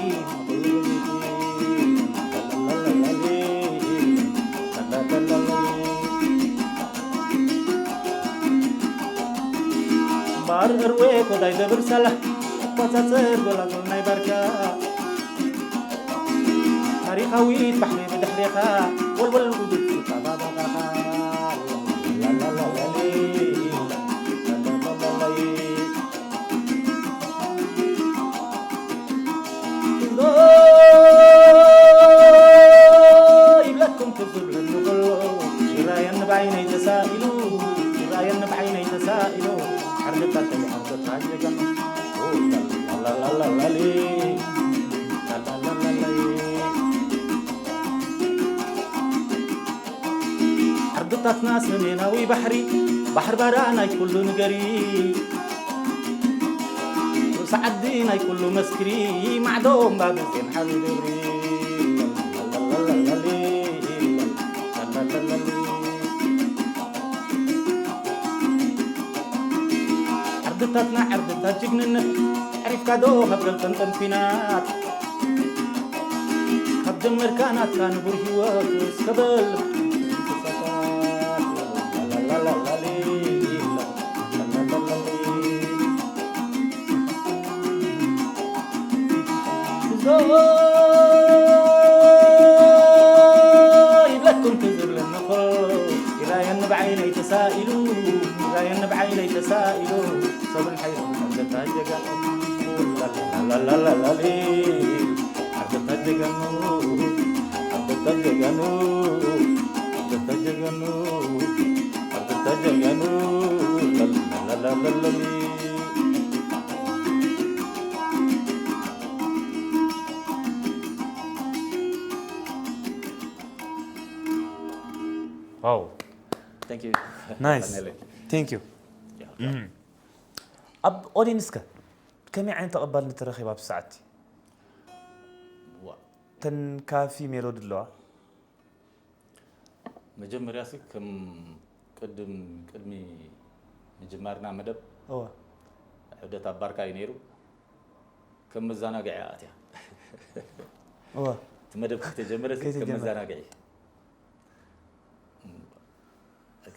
ባር እርዌ ኮዳይ ደብር ሳላ ኣቆጻጽር ጎላጎል ናይ ባርካ ታሪኻዊት ባሕሪ ብድሕሬኻ ወልወል ውድድ ጻባባኻ ይብለኩም ትዝብለኒ ከሎ ይራየኒ ብዓይነይ ተሳኢሉ ይራየኒ ብዓይነይ ተሳኢሉ ሓርገታተይ ሓርገታ ጀጋኑ ላላላላሊ ሓርገታትና ሰሜናዊ ባሕሪ ባሕር ባዳ ናይ ኩሉ ንገሪ ርእሲ ዓዲ ናይ ኩሉ መስክሪ ማዕዶ እምባ ብዜን ሓዊ ግብሪ ዓርድታትና ዓርድታት ጅግንነት ኣዕሪፍካ ዶ ካብ ገልጠምጠም ኲናት ካብ ጀመርካ ናትካ ንቡር ህይወት እስከ በል ይብለኩም ትዝብለኒ ከሎ ይራየኒ ብዓይነይ ተሳኢሉ ይራየኒ ብዓይነይ ተሳኢሉ ሰብን ሓይሉን ዓርገታ ጀጋኑ ላላላላሊ ዓርገታ ጀጋኑ ዓርገታ ጀጋኑ ዓርገታ ጀጋኑ ዓርገታ ጀጋኑ ላላላላሊ ዋው Thank you. ናይስ Finally. ቴንክ ዩ Yeah. ኣብ ኦዲንስ ከ ከመይ ዓይነት ተቐባልነት ረኺባ ኣብዚ ሰዓት ዋ ተን ካፊ ሜሎዲ ኣለዋ መጀመርያ ሲ ከም ቅድም ቅድሚ ምጅማርና መደብ እወ ዕብደት ኣብ ባርካ እዩ ነይሩ ከም መዘናግዒ ኣትያ እወ እቲ መደብ ከተጀመረ ሲ ከም ከይተጀመረ። መዘናግዒ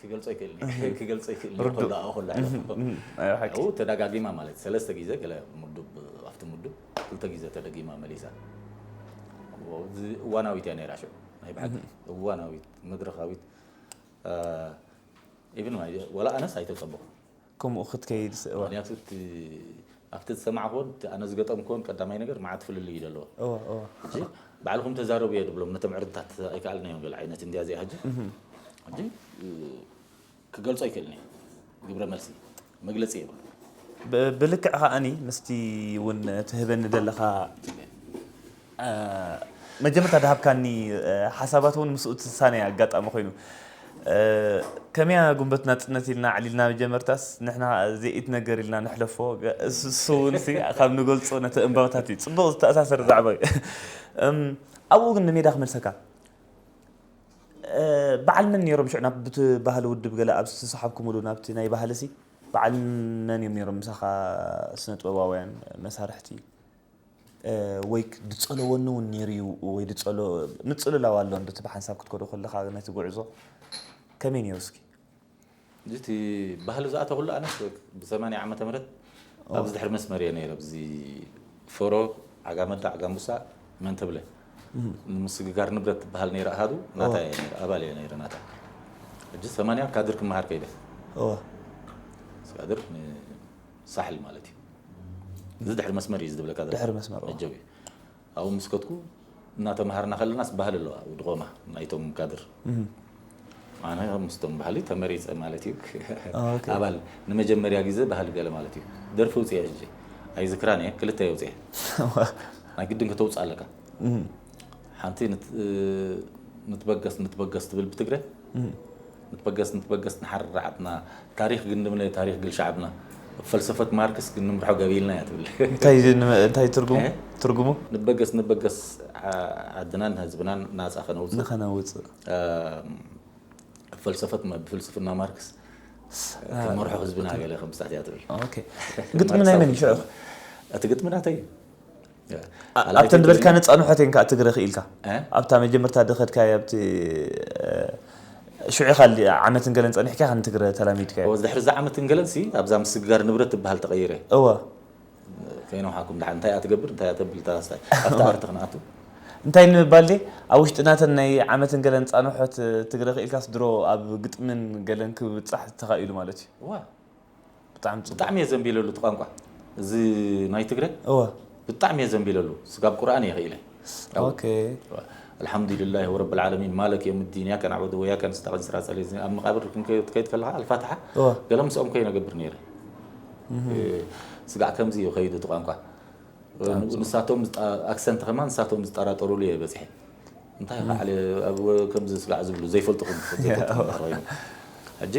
ክገልጾ ይክእል ክገልጾ ይክእል ርዱእ። ከላ ከላ እም፣ ኣይ፣ ሓቂ። ው ተደጋጊማ ማለት ሰለስተ ግዜ ገለ ምዱብ ኣብቲ ምዱብ ክልተ ግዜ ተደጊማ መሊሳ እዚ እዋናዊት እያ ነይራ ሽዑ ናይ ብሓቂ እዋናዊት መድረኻዊት ኢቭን ወላ ኣነስ ኣይተፀበኹ ከምኡ ክትከይድ ስ- እወ ምክንያቱ እቲ ኣብቲ ዝሰማዕኩዎን እቲ ኣነ ዝገጠምኩዎን ቀዳማይ ነገር መዓት ፍልልይ እዩ ዘለዎ እወ እወ ሕጂ ባዕልኹም ተዛረቡ እየ ድብሎም ነቶም ዕርድታት ኣይከኣልናዮም ገለ ዓይነት እንድያ እዚኣ ሕጂ ሕጂ ክገልጾ ኣይክእልን እየ። ግብረ መልሲ መግለጺ የብሉ። ብልክዕ ከዓኒ ምስቲ እውን ትህበኒ ዘለኻ መጀመርታ ድሃብካኒ ሓሳባት እውን ምስኡ ትሳነ ኣጋጣሚ ኮይኑ ከመያ ጉንበት ናፅነት ኢልና ኣዕሊልና መጀመርታስ ንሕና ዘይት ነገር ኢልና ንሕለፎ እሱ እውን ካብ ንገልፆ ነቲ እንባብታት እዩ ፅቡቅ ዝተኣሳሰር ዛዕባ እዩ ኣብኡ ግን ንሜዳ ክመልሰካ በዓል መን ነይሮም ሽዑ ናብቲ ባህሊ ውድብ ገለ ኣብ ዝተሰሓብኩምሉ ናብቲ ናይ ባህሊ ሲ በዓል መን እዮም ነይሮም ምሳኻ ስነ ጥበባውያን መሳርሕቲ ወይ ድጸሎ ወኒ እውን ነይሩ እዩ ወይ ድጸሎ ምጽልላው ኣሎ እንዶ እቲ ብሓንሳብ ክትከዶ ከለኻ ነቲ ጉዕዞ ከመይ ነይሩ እስኪ እቲ ባህሊ ዝኣተኹሉ ኣነስ ብሰማንያ ዓመተ ምህረት ኣብዚ ድሕሪ መስመር እየ ነይረ ኣብዚ ፎሮ ዓጋመዳ ዓጋምቡሳ መን ተብለ ንምስግጋር ንብረት ትበሃል ነይረ ኣሃዱ ናታ እየ ነይረ ኣባል እየ ነይረ ናታ ሕጂ ሰማንያ ካድር ክመሃር ከይደ እወ ካድር ሳሕል ማለት እዩ እዚ ድሕሪ መስመር እዩ ዝብለካ ዘሎ ድሕሪ መስመር እወ መጀብ እዩ ኣብኡ ምስ ከድኩ እናተምሃርና ከለናስ ባህሊ ኣለዋ ድኾማ ናይቶም ካድር ኣነ ምስቶም ባህሊ ተመሪፀ ማለት እዩ ኦኬ። ኣባል ንመጀመርያ ግዜ ባህሊ ገለ ማለት እዩ ደርፊ ውፅአ ሕጂ ኣይዝክራን እየ ክልተ እየ ውፅአ ናይ ግድን ከተውፅእ ኣለካ ሓንቲ ንት- ንትበገስ ንትበገስ ትብል ብትግረ ንትበገስ ንትበገስ ንሓርር ዓድና ታሪክ ግንድምነ ታሪክ ግል ሻዕብና ፈልሰፈት ማርክስ ግን ንምርሖ ገቢልና እያ ትብል እንታይ ን- እንታይ ትርጉሙ እ? ትርጉሙ ንበገስ ንበገስ ዓ- ዓድናን ህዝብናን ናፃ ከነውፅእ ንኸነውፅእ ፈልሰፈት ብፍልስፍና ማርክስ ክመርሖ ህዝብና ገለ ከምስታት እያ ትብል ኦኬ ግጥሚ ናይ መን እዩ ሽዑ እቲ ግጥሚ ናተይ እዩ ኣብተን ዝበልካ ነፃንሖት እየን ከዓ ትግረ ክኢልካ እ? ኣብታ መጀመርታ ድኸድካ ኣብቲ ሽዑ ኢኻ ዓመትን ገለን ፀኒሕካ ኢኻ ንትግረ ተላሚድካ ወዚ ድሕሪ እዛ ዓመትን ገለንሲ ኣብዛ ምስግጋር ንብረት ትበሃል ተቐይረ እወ ከይነውሓኩም ድሓን እንታይ እያ ትገብር እንታይ እያ ተብል ተራስታይ ኣብቲ ኣርቲ ክንኣቱ እንታይ ንምባል ደ ኣብ ውሽጢ ናተን ናይ ዓመትን ገለን ፃንሖት ትግረ ክኢልካስ ድሮ ኣብ ግጥምን ገለን ክብፃሕ ተኻኢሉ ማለት እዩ ዋ ብጣዕሚ ፅቡቅ ብጣዕሚ እየ ዘንቢለሉ እቲ ቋንቋ እዚ ናይ ትግረ እወ ብጣዕሚ እየ ዘንቢለሉ ስጋብ ቁርኣን እየ ክኢለ ኦኬ الحمد لله رب العالمين مالك يوم الدين إياك نعبد وإياك نستعين صراط الذين ኣብ መቃብር ከይድ ከለካ ኣልፋትሓ እወ ገለ ምስኦም ከይነ ገብር ነይረ ስጋዕ ከምዚ እዩ ከይዱ እቲ ቋንቋ ንሳቶም ኣክሰንት ከማ ንሳቶም ዝጠራጠሩሉ እየ በፅሐ እንታይ ባዕለ ኣብ ከምዚ ስጋዕ ዝብሉ ዘይፈልጥኹም ሕጂ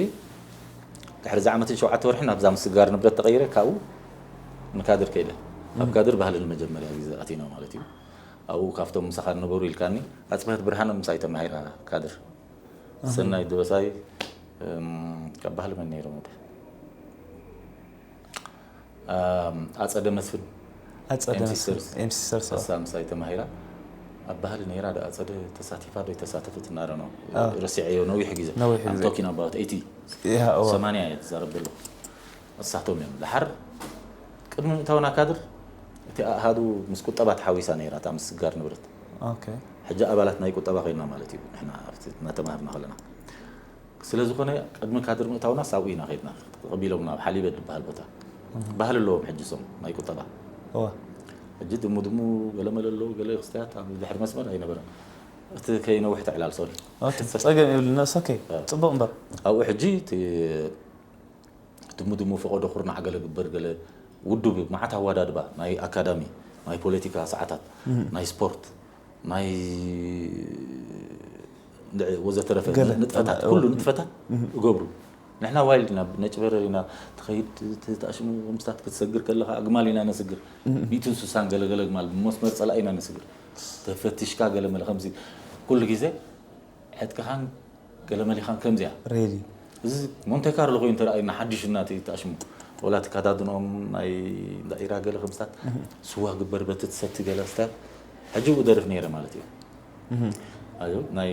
ድሕሪ ዛ ዓመትን ሸውዓተ ወርሕን ኣብዛ ምስጋር ንብረት ተቐይረ ካብኡ ንካድር ከይደ ኣብ ካድር ባህሊ ንመጀመርያ ግዜ ኣቲና ማለት እዩ ኣብኡ ካብቶም ምሳኻ ነበሩ ኢልካኒ ኣፅብሀት ብርሃነ ምሳይ ተማሂራ ካድር ሰናይ ድበሳይ ካብ ባህሊ መን ነይሮም ወደ ኣፀደ መስፍን ኣፀደ ኤምሲስተርስ ኤምሲስተርስ እሳ ምሳይ ተማሂራ ኣብ ባህሊ ነይራ ዶ ኣፀደ ተሳቲፋ ዶ ተሳተፈት እናረ ነው ኣዎ። ረሲዐዮ ነዊሕ ግዜ ነዊሕ ግዜ። I'm talking about eighty ያ እወ ሰማንያ እየ ትዛረብ ዘለኹ እሳቶም እዮም ድሓር ቅድሚ ምእታውና ካድር እቲ ኣሃዱ ምስ ቁጠባ ተሓዊሳ ነይራ እታ ምስጋር ንብረት ኦኬ ሕጂ ኣባላት ናይ ቁጠባ ኮይና ማለት እዩ ንሕና ኣብቲ እናተማሃርና ከለና ስለ ዝኾነ ቅድሚ ካድር ምእታውና ሳብኡ ኢና ከድና ተቐቢሎም ናብ ሓሊበ ዝበሃል ቦታ ባህሊ ኣለዎም ሕጂ ሶም ናይ ቁጠባ እወ ሕጂ ድሙ ድሙ ገለ መለሎ ገለ ክስትያት ኣብ ድሕሪ መስመር ኣይነበረን እቲ ከይነውሕ ተዕላል ሶሪ ኦኬ ጸገም የብሉና ኦኬ ጽቡቅ እምበር ኣብኡ ሕጂ እቲ ድሙ ድሙ ፈቐዶ ኩርናዕ ገለ ግበር ገለ ውዱብ እዩ መዓት ኣዋዳድባ ናይ ኣካዳሚ ናይ ፖለቲካ ሰዓታት ናይ ስፖርት ናይ እንድዒ ወዘተረፈ ገለ። ንጥፈታት ገለ። ኩሉ ንጥፈታት እገብሩ ንሕና ዋይልድ ኢና ነጭ በረር ኢና ትኸይድ ት- ተኣሽሙ ምስታት ክትሰግር ከለኻ ኣግማል ኢና ነስግር ሚእትን ስሳን ገለገለ ግማል ብመስመር ፀላእ ኢና ነስግር ተፈትሽካ ገለ መለ ከምዚ ኩሉ ግዜ ዕጥቅኻን ገለመሊኻን ከምዚኣ ሬዲ እዚ ሞንቴ ካርሎ ኮይኑ ተረኣዩና ሓድሽ እናቲ ተኣሽሙ ወላ ተካዳድኖም ናይ ዳኢራ ገለ ከምስታት ስዋ ግበር በቲ ትሰቲ ገለ ስታት ሕጂ ብኡ ደርፍ ነይረ ማለት እዩ ኣዩ ናይ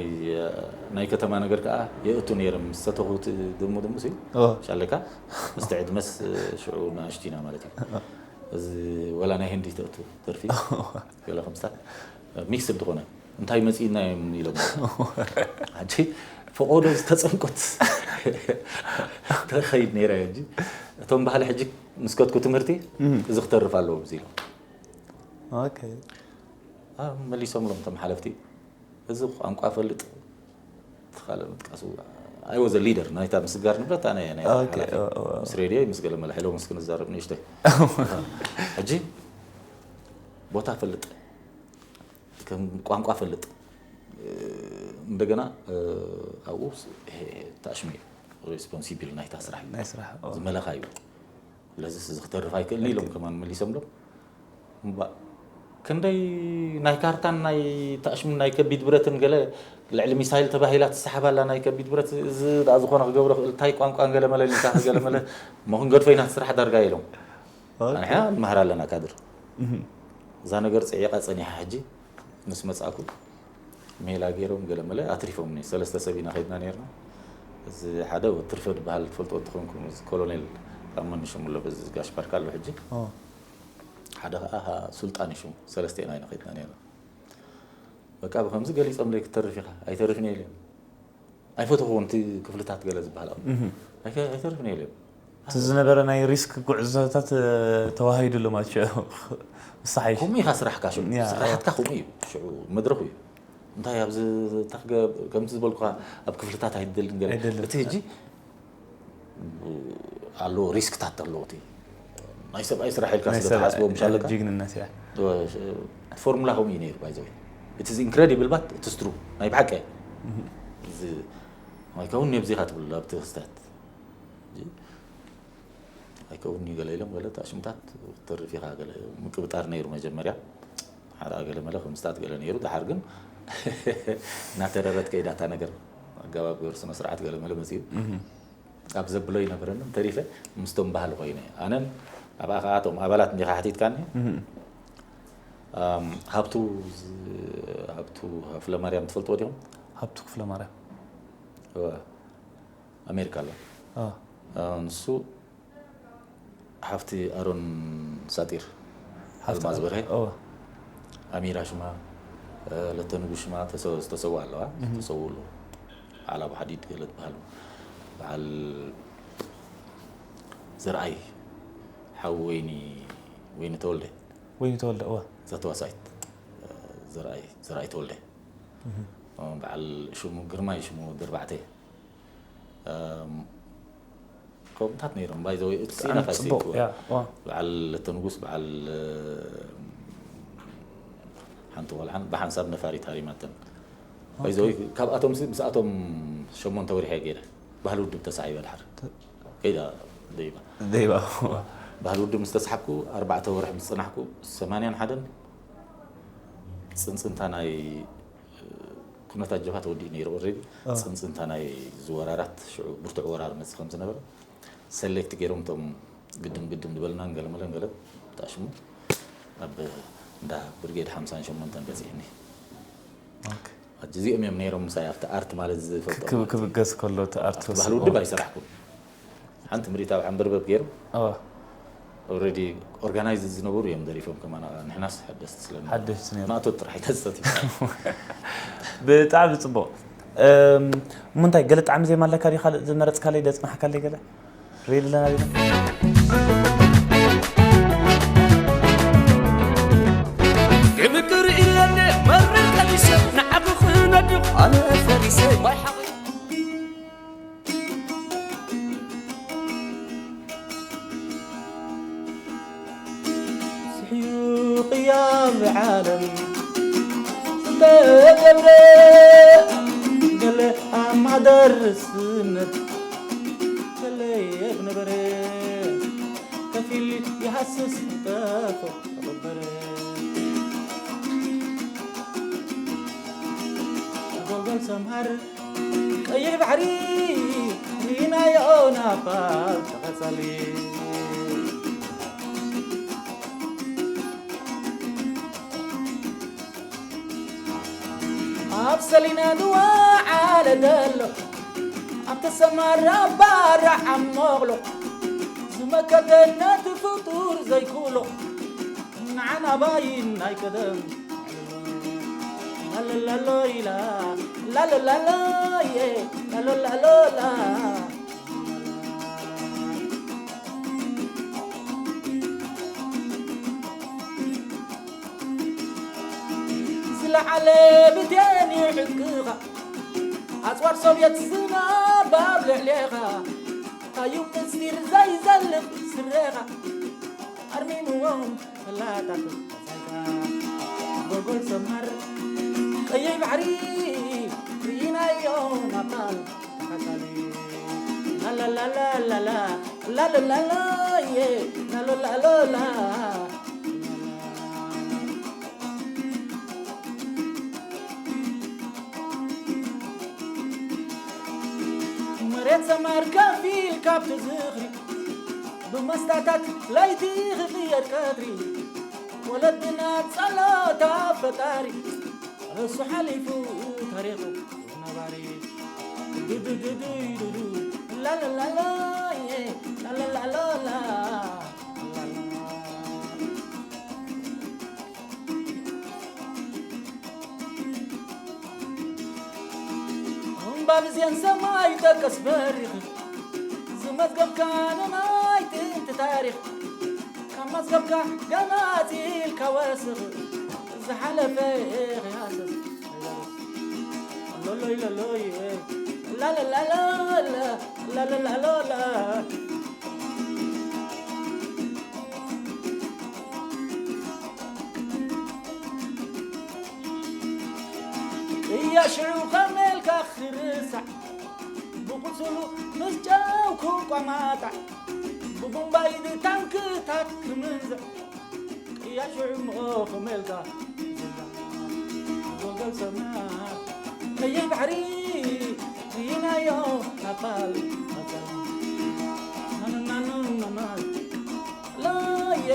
ናይ ከተማ ነገር ከዓ የእቱ ነይረ ምስ ሰተኹት ድሙ ድሙ ሲ ኦ ሻለካ ምስቲ ዕድመስ ሽዑ ንኣሽቱ ኢና ማለት እዩ እዚ ወላ ናይ ህንዲ ተእቱ ደርፊ ገለ ከምስታት ሚክስድ ዝኾነ እንታይ መፂእና እዮም ኢሎም ሕጂ ፈቆዶ ዝተፀንቆት ተኸይድ ነይረ ሕጂ እቶም ባህሊ ሕጂ ምስ ከድኩ ትምህርቲ እዚ ክተርፍ ኣለዎ እዚ ኢሎም ኦኬ መሊሶም ሎም ቶም ሓለፍቲ እዚ ቋንቋ ፈልጥ ተኻለ ምጥቃሱ I was a leader ናይታ ምስግጋር ንብረት ኣነ ናይ ኦኬ፣ ሓላፊ ኦ፣ ኦ። ምስ ሬድዮ ምስገለ መለ ሕሎ ምስ ክንዛረብ ንእሽተይ ሕጂ ቦታ ፈልጥ ከም ቋንቋ ፈልጥ እንደገና ኣብኡ ታሽሚ እዩ responsible ናይታ ስራሕ እዩ ናይ ስራሕ ኦ። ዝመለኻ እዩ ስለዚ እዚ ክተርፍ ኣይክእልን ኢሎም ከማን መሊሶምሎም እምባ ክንደይ ናይ ካርታን ናይ ታሽምን ናይ ከቢድ ብረትን ገለ ልዕሊ ሚሳይል ተባሂላ ትሰሓባላ ናይ ከቢድ ብረት እዚ ደኣ ዝኾነ ክገብሮ ክእል እንታይ ቋንቋን ገለ መለ ሊካ ገለ መለ ሞ ክንገድፎ ኢና ስራሕ ዳርጋ ኢሎም ኣንሕና ንመሃር ኣለና ካድር እዛ ነገር ፅዒቃ ፀኒሓ ሕጂ ምስ መፃእኩ ሜላ ገይሮም ገለ መለ ኣትሪፎምኒ ሰለስተ ሰብ ኢና ከይድና ነርና እዚ ሓደ ወትርፈ ዝበሃል ትፈልጦ እንትኾንኩም እዚ ኮሎኔል ጣመኒ ሽሙ ኣሎ በዚ ጋሽ ፓርክ ኣሎ ሕጂ ሓደ ከዓ ሱልጣን እዩ ሽሙ ሰለስተ ኢና ኢና ከይድና ነርና በቃ ብከምዚ ገሊፆምለይ ክትተርፍ ኢኻ ኣይተርፍን እየ ኢሎም ኣይፈተኽዎን እቲ ክፍልታት ገለ ዝበሃል ኣይተርፍን እየ ኢሎም እቲ ዝነበረ ናይ ሪስክ ጉዕዞታት ተዋሂዱሉ ማለት ሽዑ ምሳሓይሽ ከምኡ ኢኻ ስራሕካ ሽዑ ስራሕትካ ከምኡ እዩ ሽዑ መድረኹ እዩ እንታይ ኣብዚ ከምቲ ዝበልኩኻ ኣብ ክፍልታት ኣይደልን ገለ እቲ ሕጂ ኣሎ ሪስክታት ኣለዎ እቲ ናይ ሰብኣይ ስራሕ ኢልካ ስለ ትሓስቦ ምሽ ኣለካ ጅግንነት እያ እቲ ፎርሙላ ከምኡ እዩ ነይሩ ባይዘ እቲ ኢንክሬዲብል ባት እቲ ስትሩ ናይ ብሓቂ እዚ ኣይከውን ነብዚኻ ትብሉ ኣብቲ ክስተት ኣይከውን ገለ ኢሎም ገለ ታሽምታት ተርፍ ኢኻ ገለ ምቅብጣር ነይሩ መጀመርያ ሓደ ገለ መለ ከምስታት ገለ ነይሩ ድሓር ግን እናተረረት ከይዳታ ነገር ኣገባብ ገይሩ ስነ ስርዓት ገለ መለ መፅኡ ኣብ ዘብሎ ይነበረንን ተሪፈ ምስቶም ባህል ኮይነ ኣነን ኣብኣ ከኣቶም ኣባላት እንዲኻ ሓቲትካኒ ሃብቱ ሃብቱ ፍለማርያም ትፈልጥዎ ዲኹም ሃብቱ ክፍለ ማርያም ኣሜሪካ ኣሎ ንሱ ሓፍቲ ኣሮን ሳጢር ኣልማዝ በርሀ ኣሚራ ሽማ ለተንጉ ሽማ ዝተሰውእ ኣለዋ ዝተሰውእ ኣለዉ በዓል ኣብ ሓዲድ ገለ ትበሃሉ በዓል ዘርኣይ ሓዊ ወይኒ ወይኒ ተወልደ ወይኒ ተወልደ እወ እዛ ተዋሳኢት ዘርኣይ ዘርኣይ ተወልደ በዓል ሽሙ ግርማይ ሽሙ ድርባዕተ ከምታት ነይሮም ባይዘወይ እቲ ሲና ፋይሰይኩ በዓል ለተንጉስ በዓል ሓንቲ ቆልዓን ብሓንሳብ ነፋሪት ሃሪማተን ባይዘወይ ካብኣቶም ምስኣቶም ሸሞንተ ወሪሐ ገይረ ባህሊ ውድብ ተሳዒበ ድሓር ከይዳ ደይባ ደይባ ባህሊ ውድብ ምስ ተሳሓብኩ ኣርባዕተ ወርሒ ምስ ፅናሕኩ ሰማንያን ሓደን ፅንፅንታ ናይ ኩነታት ጀብሃ ተወዲኡ ነይሩ ኦልሬዲ ፅንፅንታ ናይ ዝወራራት ሽዑ ብርቱዕ ወራር መፅእ ከም ዝነበረ ሰሌክት ገይሮም እቶም ግድም ግድም ዝበልናን ገለመለን ገለ ተኣሽሙ ኣብ እንዳ ብርጌድ ሓምሳን ሸሞንተን በፂሕኒ ሕጂ እዚኦም እዮም ነይሮም ምሳይ ኣብቲ ኣርት ማለት ዝፈልጦ ክብገስ ከሎ እቲ ኣርት ባህሊ ውድብ ኣይሰራሕኩም ሓንቲ ምሪት ኣብ ዓንበርበብ ገይሩ ኦልሬዲ ኦርጋናይዝ ዝነበሩ እዮም ደሪፎም ከማና ንሕናስ ሓደስቲ ስለ ሓደስቲ ነይሩ ማእቶት ጥራሕ ኣይተዝተት ብጣዕሚ ፅቡቅ እም፣ እሞ እንታይ ገለ ጣዕሚ ዜማ ኣለካ ድዩ ካልእ ዝመረፅካለይ ዘፅናሕካለይ ገለ ሪል ኣለና ዲና ክምክር ኢለኒ መርር ቀሚሰ ንዓኹ ክነድቕ ኣነ ፈሪሰ ማይ ሓቒ ስሕዩ ቅያም ዓለም ዝተገብረ ገለ ኣብ ማሕደር ስነት ገለ የግነበረ ከፊል ይሃስስ ጠፎ ተቐበረ ጎልጎል ሰምሃር ቀይሕ ባሕሪ ሪናዮ ናባል ተቐጸሊ ኣብ ሰሊና ዝወዓለ ዘሎ ኣብ ተሰማራ ባራ ዓሞቕሎ ዝመከተነት ፍጡር ዘይክእሎ ንዓና ባይን ናይ ቀደም ላላላሎ ኢላ ላላላሎ ላላላሎላ ዝለዓለ ብቴን ይዕቅኻ ኣፅዋር ሶብየት ዝናብ ባብ ልዕሌኻ ኣዩ ምስጢር ዘይዘልቕ ስረኻ ኣርሚምዎም ፈላጣት መጻኢኻ ጎልጎል ሰማር ቀይሕ ባሕሪ ርኢናዮ ናብታ ተኻታሊ ላላላላላላ ላላላላየ ላሎላሎላ መሬት ሰማር ከፊል ካብቲ ዝኽሪ ብመስታታት ለይቲ ክቕየር ቀትሪ ወለድና ጸሎታ ፈጣሪ እሱ ሓሊፉ ታሪኹ ነባሪ ዱዱዱዱዱዱ ላላላላየ ላላላላላ እምባብ ዜን ሰማይ ጠቀስ በሪኽ ዝመዝገብካ ንናይ ጥንቲ ታሪኽ ካብ መዝገብካ ገና ኣጺልካ ወስኽ ዝሓለፈ ክሃስስ ሎሎይ ሎሎይ ላላላላላ ላላላላላ እያ ሽዑ ከመልካ ክርሳዕ ብቁስሉ ምስ ጨው ክቋማጣዕ ብቡምባይድ ታንክታት ክምንዝዕ እያ ሽዑ እሞ ከመልካ ዝዛዕ ጎልጎል ሰማይ ቀይሕ ባሕሪ ርኢናዮ ኣባል ኣባል ናናናናና ሎየ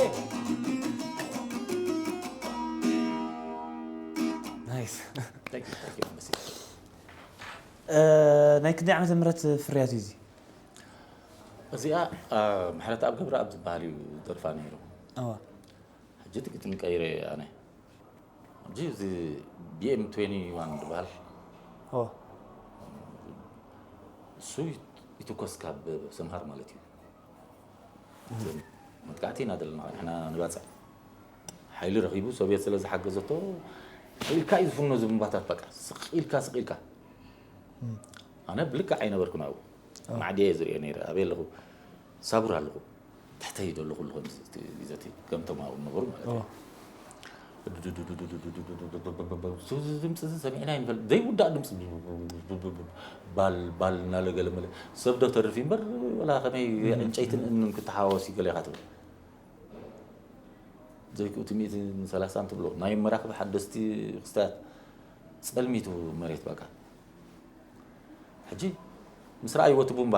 ናይስ Thank you, thank you, መሲ። እ፣ ናይ ክንደይ ዓመተ ምህረት ፍርያት እዩ እዚ? እዚኣ አ፣ ምሕረተኣብ ገብረኣብ ዝበሃል እዩ ደርፋ ነይሩ። እዋ ሕጂ እቲ ግጥሚ ቀይረ ኣነ። ሕጂ እዚ ቢ ኤም ትዌንቲ ዋን ዝበሃል እዋ እሱ ይትኮስ ካብ ሰምሃር ማለት እዩ። መጥቃዕቲ ኢና ዘለና ንሕና ንባፅዕ ሓይሊ ረኺቡ ሶቪየት ስለ ዝሓገዘቶ ስቕ ኢልካ እዩ ዝፍኖ ዝብምባታት በቃ ስቕ ኢልካ ስቕ ኢልካ ኣነ ብልክዕ ኣይነበርኩን ኣብኡ ማዕድየ ዝርእዮ ነይረ ኣበይ ኣለኹ ሳቡር ኣለኹ ትሕተይ ዶ ኣለኹ ኣለኹ ግዘቲ ከም ተማሃሩ ነበሩ ማለት እዩ ድምፂ እዚ ሰሚዕና ይንፈል ዘይውዳእ ድምፂ ባል ባል እናለገለመለ ሰብ ዶ ተርፍ እምበር ወላ ከመይ ዕንጨይትን እምንን ክተሓዋወስ ይገለ ኢኻ ትብል ዘይክኡ እቲ ሚእትን ሰላሳን ትብሎ ናይ መራኽቢ ሓደስቲ ክስታያት ፀልሚቱ መሬት በቃ ሕጂ ምስ ረኣይዎ እቲ ቡምባ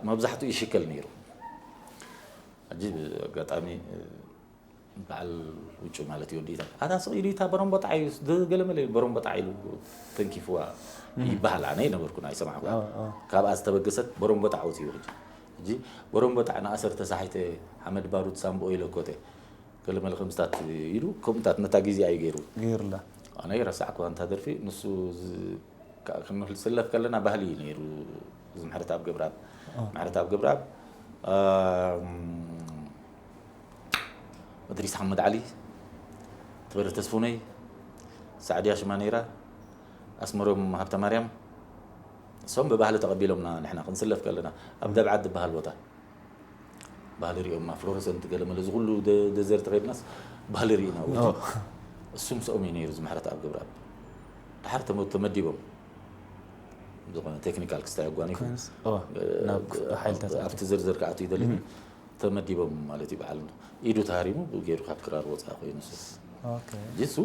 መብዛሕትኡ ይሽከል ነይሩ ሕጂ ኣጋጣሚ በዓል ውጩ ማለት እዩ ወዲታ ኣታ ስቕ ኢሉ ይታ በረምቦ ጣዕ እዩ ገለመለ በረምቦ ጣዕ ኢሉ ተንኪፍዋ ይበሃል ኣነ ይነበርኩን ኣይሰማዕኩ ካብኣ ዝተበገሰት በረምቦ ጣዕ ወፅዩ ሕጂ ሕጂ በረምቦ ጣዕ ንኣሰር ተሳሒተ ሓመድ ባሩድ ሳምቦ ኢለ ኮተ ገለመለ ከምስታት ኢሉ ከምኡታት ነታ ግዜ እዩ ገይሩ ገይሩላ ኣነ ረሳዕኩ ኣንታ ደርፊ ንሱ ክንስለፍ ከለና ባህሊ እዩ ነይሩ እዚ ምሕረት ኣብ ገብረኣብ ምሕረት ኣብ ገብረኣብ እድሪስ ሓመድ ዓሊ ትበረ ተስፉነይ ሳዕድያ ሽማ ነይራ ኣስመሮም ሃብተ ማርያም እሶም ብባህሊ ተቐቢሎምና ንሕና ክንስለፍ ከለና ኣብ ደብዓት ዝበሃል ቦታ ባህሊ ሪኦምና ፍሎረሰንት ገለመለ እዚ ኩሉ ደዘርት ከድናስ ባህሊ ርኢና እሱ ምስኦም እዩ ነይሩ ዝምሕረት ኣብ ገብረኣብ ድሓር ተመዲቦም ዝኾነ ቴክኒካል ክስታይ ኣጓኒፉ ሓይልታት ኣብቲ ዝርዝር ክኣቱ ይደሊ ተመዲቦም ማለት እዩ በዓል ኢዱ ተሃሪሙ ገይሩ ካብ ክራር ወፃ ኮይኑ ጅሱ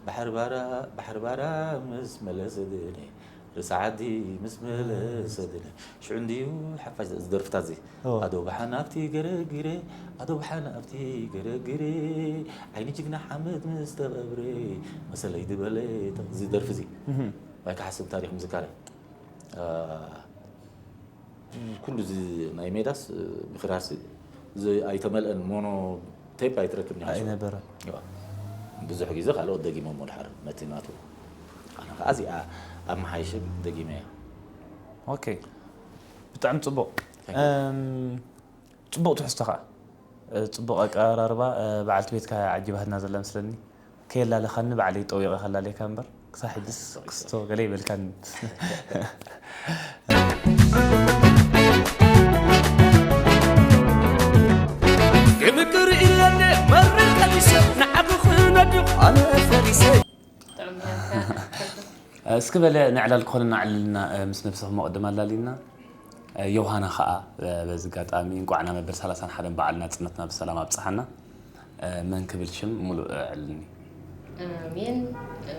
ባሕሪ ባራ ምስ መለሰ ድነ ርእሲ ዓዲ ምስ መለሰ ድነ ሽዑ እንድዩ ሓፋሽ ዝደርፍታት እዚ ኣዶ ብሓን ኣብቲ ገረግረ ኣዶ ብሓን ኣብቲ ገረግረ ዓይኒ ጅግና ሓመድ ምስ ተቐብረ መሰለይ ዝበለ እዚ ደርፊ እዚ ዋይ ክሓስብ ታሪክ ምዝካረ ኩሉ እዚ ናይ ሜዳስ ብክራርሲ ኣይተመልአን ሞኖ ቴፕ ኣይትረክብን ኣይነበረ ብዙሕ ግዜ ካልኦት ደጊሞሞ ድሓር ነቲ ናቱ ኣነ ከዓ እዚኣ ኣብ መሓይሽ ደጊመ እያ ኦኬ ብጣዕሚ ፅቡቅ ፅቡቅ ትሕዝቶ ከዓ ፅቡቅ ኣቀራርባ በዓልቲ ቤትካ ዓጂባትና ዘላ ምስለኒ ከየላለኻኒ ባዕለይ ጠዊቐ ከላለካ እምበር ክሳብ ሕጅስ ክስቶ ገለ ይበልካኒ። ክምቅር ኢለኒ መርር ቀሚሰ ንዓኺ ክነድቕ ኣነ ፈሪሰ። እስኪ በለ ንዕላል ክኾነና ዕልልና፣ እ፣ ምስ ነብስኹም መቕድም ኣላሊና። እ፣ ዮሃና ኸኣ፣ እ፣ በዚ ኣጋጣሚ እንቋዕ ናብ መበል ሰላሳን ሓደን በዓል ናጽነትና ብሰላም ኣብጽሓና። እ፣ መን ክብል ሽም ሙሉእ፣ እ፣ ዕልልኒ። ኣሜን። እ፣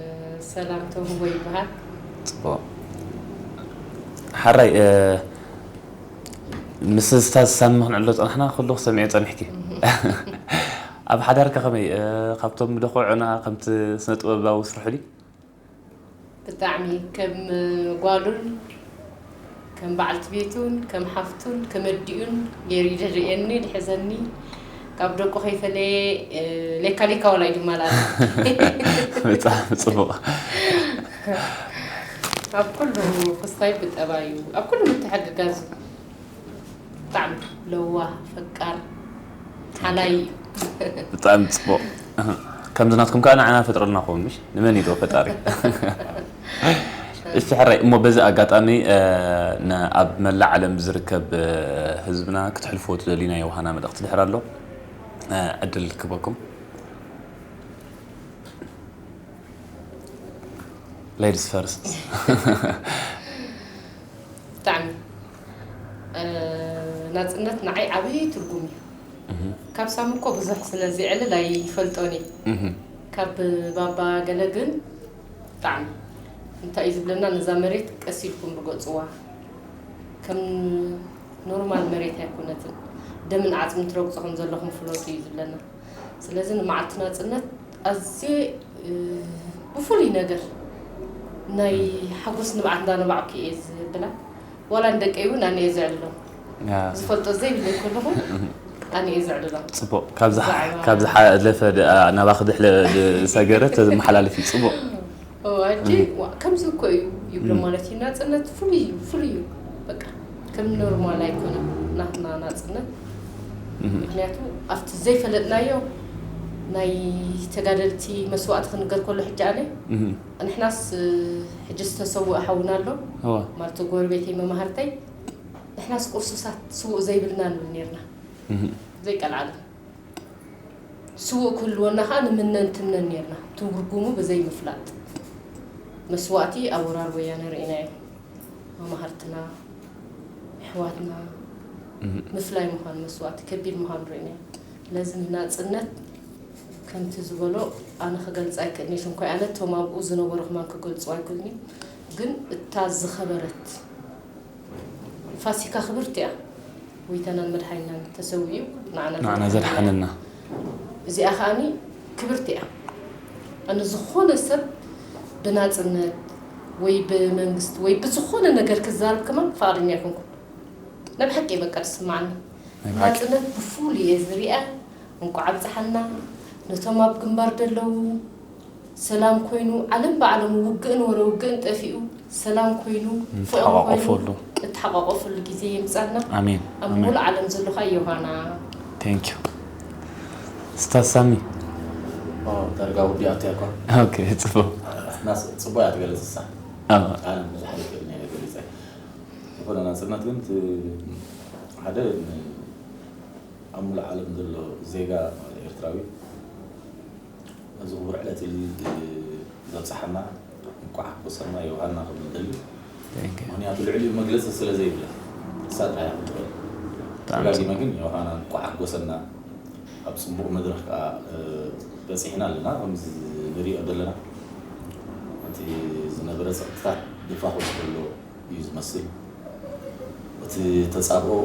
ሰላም ተውህቦ ይበሃል። ጽቡቕ። ሓራይ፣ እ፣ ምስ ስታዝ ሳሚ ክንዕሎ ጸናሕና፣ ኩሉ ክሰምዕዮ ጸኒሕኪ። ኣብ ሓዳርካ ከመይ፣ እ፣ ካብቶም ምደኾዑና ከምቲ ስነ ጥበባዊ ስርሑ ድዩ? ብጣዕሚ ከም ጓሉን ከም በዓልቲ ቤቱን ከም ሓፍቱን ከም ኣዲኡን ገይሩ እዩ ዝርእየኒ ዝሕዘኒ። ካብ ደቁ ከይፈለየ፣ እ፣ ሌካ ሌካ ዋላ እዩ ዝመላለስ። ብጣዕሚ ጽቡቕ። ኣብ ኩሉ ክስታይ ብጠባዩ ኣብ ኩሉ ምትሕግጋዙ ብጣዕሚ ለዋህ ፈቃር ሓላይ እዩ። ብጣዕሚ ጽቡቕ። ከምዚ ናትኩም ከኣ ንዓና ፈጥረልና ኸውን ምሽ? ንመን ኢዶ ፈጣሪ? እሺ ሕራይ፣ እሞ በዚ ኣጋጣሚ፣ እ፣ ን-፣ ኣብ መላእ ዓለም ዝርከብ፣ እ፣ ህዝብና ክትሕልፍዎ ትደልዩ ናይ ዮሃና መልእኽቲ ድሕር ኣሎ፣ እ፣ ዕድል ክበኩም። Ladies first። ብጣዕሚ፣ እ፣ ናጽነት ንዓይ ዓብዪ ትርጉም እዩ። ካብ ሳሚ እኮ ብዙሕ ስለ ዝዕልል ኣይፈልጦን እየ። ካብ ባባ ገለ ግን ብጣዕሚ እንታይ እዩ ዝብለና፣ ነዛ መሬት ቀስ ኢልኩም ርገጽዋ፣ ከም ኖርማል መሬት ኣይኮነትን፣ ደምን ዓጽምን ትረግጹ ከም ዘለኹም ፍለጡ እዩ ዝብለና። ስለዚ ንመዓልቲ ናጽነት ኣዝየ፣ እ፣ ብፍሉይ ነገር ናይ ሓጎስ ንብዓት እንዳነባዕኩ እየ ዝብላ። ዋላ ንደቀይ እውን ኣነ እየ ዘዕልሎም። ዝፈልጦ ዘይብለይ ከለኹ ኣነ እየ ዘዕልሎም። ጽቡቕ። ካብ ዝሓ-፣ ካብ ዝሓለፈ ድ-፣ ናባኺ ድሕለ-፣ ዝሰገረ ተመሓላልፊ። ጽቡቕ። ሕጂ ከምዚ እኮ እዩ ይብሎ ማለት እዩ። ናጽነት ፍሉይ እዩ፣ ፍሉይ እዩ። በቃ ከም ኖርማል ኣይኮነን ናትና ናጽነት። ምክንያቱ ኣብቲ ዘይፈለጥናዮ ናይ ተጋደልቲ መስዋእቲ ክንገር ከሎ ሕጂ ኣነ ንሕናስ ሕጂ ዝተሰውእ ሓውና ኣሎ ማለት ጎረቤተይ መማህርተይ ንሕናስ ቁርሱሳት ስውእ ዘይብልና ንብል ነርና ዘይቀልዓለም ስውእ ክህልወና ከዓ ንምነን ትምነን ነርና ትርጉሙ ብዘይምፍላጥ መስዋእቲ ኣብ ወራር ወያነ ርኢናዮ መማህርትና ኣሕዋትና ምፍላይ ምዃኑ መስዋእቲ ከቢድ ምዃኑ ርኢናዮ ስለዚ ንናፅነት ከምቲ ዝበሎ ኣነ ክገልፅ ኣይክእልኒ ሽንኳይ ኣነ እቶም ኣብኡ ዝነበሩ ከማን ክገልፁ ኣይክእልኒ ግን እታ ዝኸበረት ፋሲካ ክብርቲ እያ ጎይታናን መድሓኒናን ተሰዊኡ ንዓና ንዓና ዘድሓነና። እዚኣ ከዓኒ ክብርቲ እያ ኣነ ዝኾነ ሰብ ብናፅነት ወይ ብመንግስቲ ወይ ብዝኾነ ነገር ክዛረብ ከማን ፍቓደኛ ኣይኮንኩን ናይ ብሓቂ በቃ ዝስማዓኒ ናይ ብሓቂ። ናፅነት ብፉል እየ ዝሪኣ እንኳዕ ኣብፀሓና ነቶም ኣብ ግንባር ደለዉ ሰላም ኮይኑ ዓለም ብዓለሙ ውግእን ወረ ውግእን ጠፊኡ ሰላም ኮይኑ ፍቕሪ ኮይኑ ንተሓቋቆፈሉ። እተሓቋቆፈሉ ግዜ የምፃልና ኣሜን ኣብ ኣሜን ሙሉእ ዓለም ዘሎ ከዓ ዮሃና thank you ስታዝ ሳሚ ኦ፣ ዳርጋ ውዲኣቶ እያ እኳ okay ጽቡቅ ናስ ጽቡቅ እያ ትገልጽ እሳ ኣዎ ኣነ ብዙሕ ኣይክእልን እየ ገሊጸ ዝኾነ ናጽነት ግን እቲ ሓደ ን- ኣብ ሙሉእ ዓለም ዘሎ ዜጋ ኤርትራዊ ነዚ ክቡር ዕለት እዚ ዘብጽሓና እንቋዕ ሓጎሰና ዮሃና ክብል ደሊ Thank you. ምክንያቱ ልዕሊኡ መግለጺ ስለ ዘይብለ ንሳ ጥራይ እያ ክትበል ብጣዕሚ ደጋጊመ ግን ዮሃና እንቋዕ ሓጎሰና ኣብ ጽቡቕ መድረኽ ከዓ እ፣ በጺሕና ኣለና ከምዚ ንሪኦ ዘለና እቲ ዝነበረ ጸጥታት ድፋኹስ ከሎ እዩ ዝመስል እቲ ተጻብኦ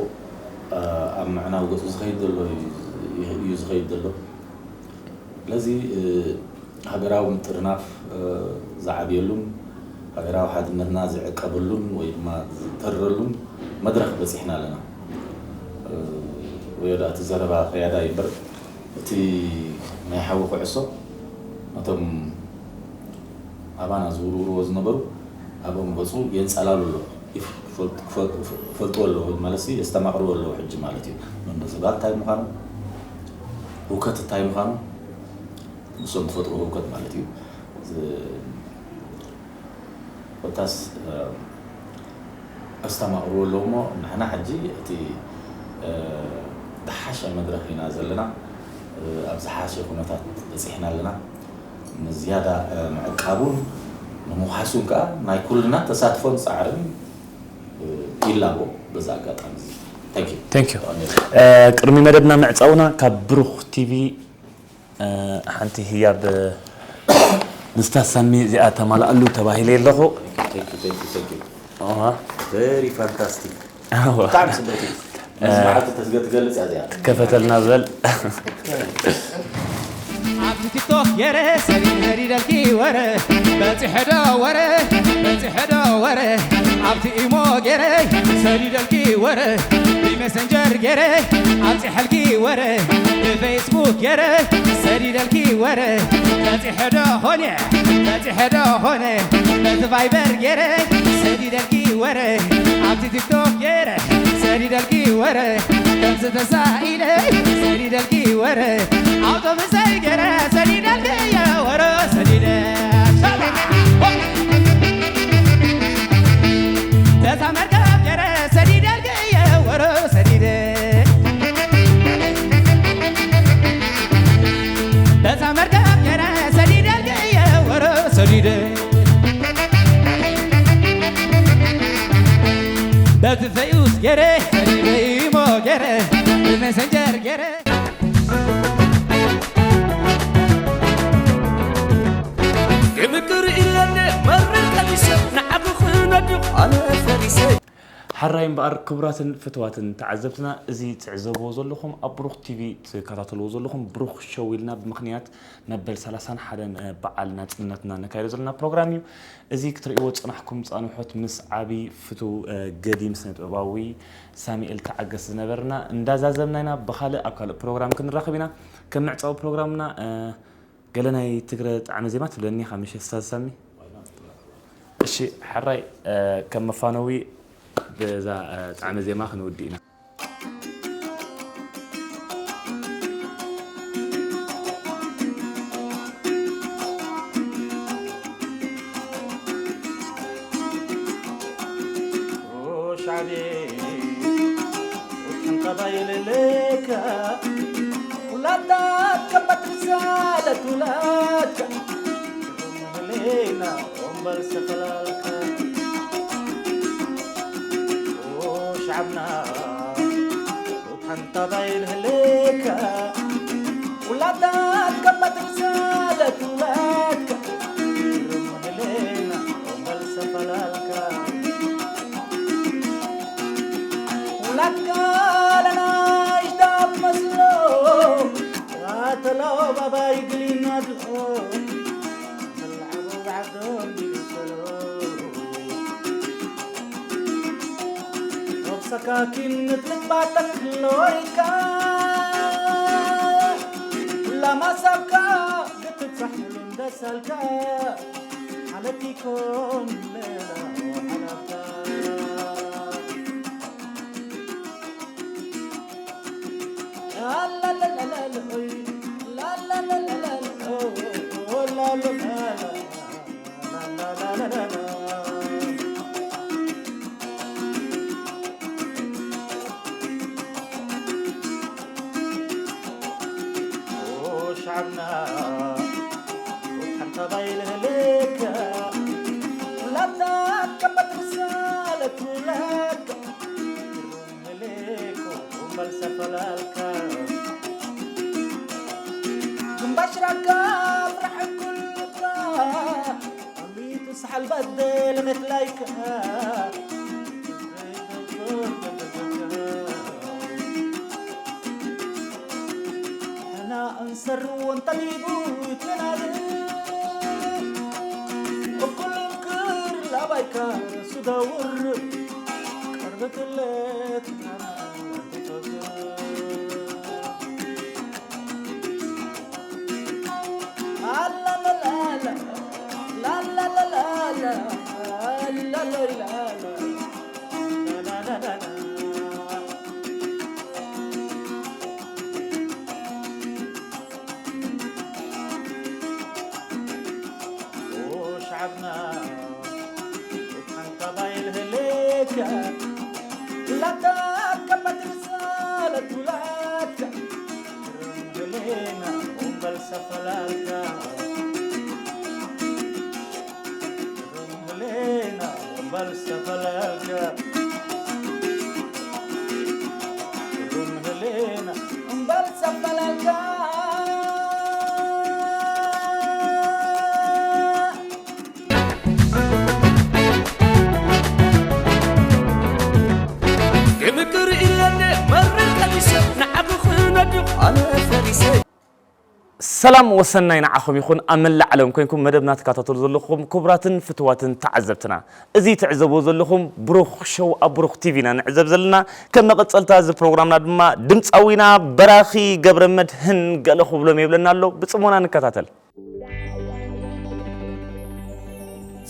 እ፣ ኣብ ምዕናው ገጹ ዝኸይድ ዘሎ እዩ እዩ ዝኸይድ ዘሎ ስለዚ እ፣ ሃገራዊ ምጥርናፍ እ፣ ዝዓብየሉን ሃገራዊ ሓድነትና ዝዕቀበሉን ወይ ድማ ዝተረረሉን መድረኽ በፂሕና ኣለና። እ፣ ወዮ ደኣ እቲ ዘረባ ከያዳ ይበር እቲ ናይ ሓዊ ኩዕሶ ነቶም ኣባና ዝውርውርዎ ዝነበሩ ኣብኦም ገፁ የንፀላሉ ኣሎ። ይፍ- ክፈልጥ- ክፈ- ክፈልጥዎ ኣለዎ ማለት የስተማቕርዎ ኣለዎ ሕጂ ማለት እዩ። መንበስባል እንታይ ምዃኑ ህውከት እንታይ ምዃኑ ንሶም ዝፈጥርዎ ህውከት ማለት እዩ። ዝ- ኮታስ ኣስተማቕርዎ ኣለዎ እሞ ንሕና ሕጂ እቲ ዝሓሸ መድረኽ ኢና ዘለና። ኣብ ዝሓሸ ኩነታት በፂሕና ኣለና። ንዝያዳ ምዕቃቡን ንምውሓሱን ከዓ ናይ ኩልና ተሳትፎን ፃዕርን ይላቦ። በዛ ኣጋጣሚ እዚ thank you። Thank you። ቅድሚ መደብና ምዕፃውና ካብ ብሩኽ ቲቪ ሓንቲ ህያብ ንስታ ሳሚ እዚኣ ተማልኣሉ ተባሂለ ኣለኹ። Very fantastic። ብጣዕሚ ፅብቅቲ። ነዚ መዓልቲ ተስገ ትገልፅ እያ እዚኣ። ከፈተልና በል። ኣብቲ ቲክቶክ ገይረ ሰሪደልኪ ወረ በፂሐ ዶ ወረ በፂሐ ዶ ወረ ኣብቲ ኢሞ ገይረ ሰሪደልኪ ወረ ብመሰንጀር ገይረ ኣብፂሐልኪ ወረ ብፌስቡክ ገይረ ሰሪደልኪ ወረ በፂሐ ዶ ኾነ በፂሐ ዶ ኾነ በቲ ቫይበር ገይረ ሰሪደልኪ ወረ ኣብቲ ቲክቶክ ገይረ ሰሪደልኪ ወረ ከምዚ ተሳኢለ ሰሪደልኪ ወረ ኣውቶቡሰይ ገይረ ሰሪደልኪ ወረ ሰሪደ በዛ መርከብ ገይረ ሰሪደልኪ ወረ ሰሪደ በዛ መርከብ ገይረ ሰዲደልክየ ወረ ሰዲደ በቲ ፈዩስ ገይረ ሰዲደ ኢሞ ገይረ ብመሰንጀር ገይረ ግብግር ኢለኒ መርር ቀሚሰ ንዓኺ ክነድቕ ኣነ ፈሪሰ ሓራይ እምበኣር ክቡራትን ፍትዋትን ተዓዘብትና እዚ ትዕዘብዎ ዘለኹም ኣብ ብሩኽ ቲቪ ትከታተልዎ ዘለኹም ብሩኽ ሸው ኢልና ብምኽንያት መበል ሰላሳን ሓደን በዓል ናጽነትና ነካይዶ ዘለና ፕሮግራም እዩ። እዚ ክትርእይዎ ዝጸናሕኩም ጻንሖት ምስ ዓቢ ፍቱው ገዲም ስነጥበባዊ ሳሚኤል ተዓገስ ዝነበርና እንዳዛዘምና ኢና። ብኻልእ ኣብ ካልእ ፕሮግራም ክንራኸብ ኢና። ከም መዕጸዊ ፕሮግራምና ገለ ናይ ትግረ ጣዕመ ዜማ ትብለኒ ኢኻ ምሽ ስታዝ ሳሚ? እሺ ሓራይ ከም መፋነዊ በዛ ጣዕመ ዜማ ክንውድእ ኢና። ሻዕቤ ውጥን ጠባይ ለለካ ውላዳት ከበትርሳ ለትውላድካ ሌና ኦምበር ሰፈላልካ ሻዕብና ውጥን ጠባይ ለለካ ውላዳት ከበትርሳ ለትውላድካ ሌና ኦምበር ሰፈላልካ ውላድካ ለናሽ ዳብ መስሎ ኣተሎ ባባይ ግሊና ድኦ ተላዓቦ ባዕዶ ቢልሰሎ ሮብ ሰካኪን ንትልባጠክ ሎይካ ላማሳብካ ክትብሳሕ ሙሉ እንደሳልካ ሓለኪ ኮን ሌላ ሓላፍታ ሻዕብና ውጥሓን ጠባይ ለለካ ውላድና ቀበት ርሳለት ውላድካ ሌኮ መልሰ ፈላልካ ግንባሽራካ ፍራሕ ኩልካ ኣሚቱ ሰሓል በደል መትላይካ ሕና እንሰርዎ እንጠሊቡ ይተናገር እኩል እንክር ላባይካ ሱዳውር ቀርበትለት ሻዕብና ፈላልካ ሩም ህሌና እምበል ዝተፈላልካ ሩም ህሌና እምበል ዝተፈላልካ ክምቅር ኢለነ መርር ቀሚሰ ንዓኺ ክነድቕ ኣነ ፈሪሰ። ሰላም ወሰናይ ንዓኹም ይኹን። ኣብ መላእ ዓለም ኮይንኩም መደብና ትከታተሉ ዘለኹም ክቡራትን ፍትዋትን ተዓዘብትና፣ እዚ ትዕዘብዎ ዘለኹም ብሩኽ ሾው ኣብ ብሩኽ ቲቪ ኢና ንዕዘብ ዘለና። ከም መቐጸልታ እዚ ፕሮግራምና ድማ ድምፃዊና በራኺ ገብረመድህን ገለ ክብሎም የብለና ኣሎ። ብጽሞና ንከታተል።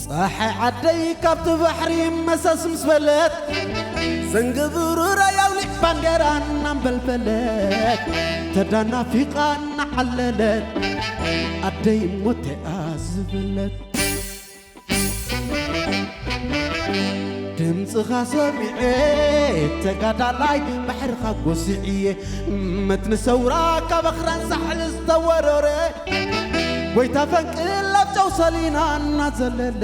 ፀሓይ ዓደይ ካብቲ ባሕሪ መሰስ ምስ በለት ዘንግብሩራይ ኣውሊዕ ባንዴራ እናንበልበለት ተዳናፊቓ እናዓለለት ኣደይ ሞተኣ ዝበለት ድምፅኻ ሰሚዐ ተጋዳላይ ባሕርኻ ጎስዕየ መትኒ ሰውራ ካብ ኣኽራን ሳሕል ዝተወረረ ጎይታ ፈንቅል ኣብ ጨው ሰሊና እናዘለለ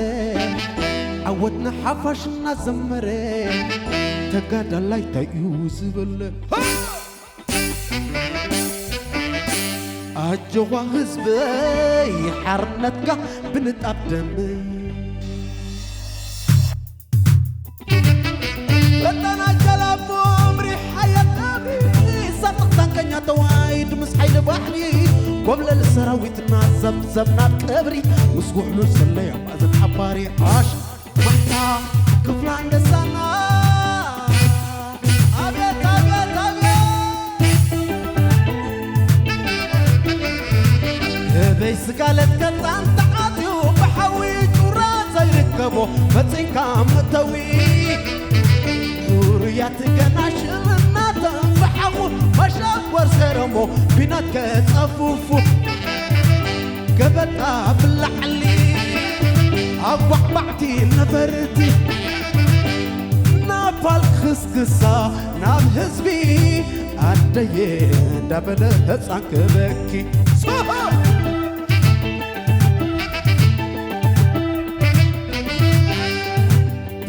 ዓወት ንሓፋሽ እናዘመረ ተጋዳላይ እንታይ እዩ ዝበለ ኣጆኻ ህዝበይ ሓርነትካ ብንጣብ ደመይ በጠና ጀላቦ እምሪ ሓየት ናቢ ሳጥቕ ታንከኛ ተዋይድ ምስ ሓይሊ ባሕሪ ጎብለል ሰራዊትና ዘብዘብ ናብ ቀብሪ ምስ ጉሕሉ ሰለያ ማእዘን ሓባሪ ዓሽ ማሕታ ክፍላ እንደሳና ኣብየት ኣብየት ኣብየት ህበይ ስጋለት ከጣን ተዓትዩ ብሓዊ ጩራ ዘይርከቦ ፈጺምካ መእተዊ ዱርያት ገና ሽምና ተንፍሓሙ መሸጎር ሰረሞ ቢናት ከጸፉፉ ገበጣ ብላዕሊ ኣጓዕባዕቲ ነፈርቲ ናባል ክስክሳ ናብ ህዝቢ ኣደየ እንዳበለ ህፃን ክበኪ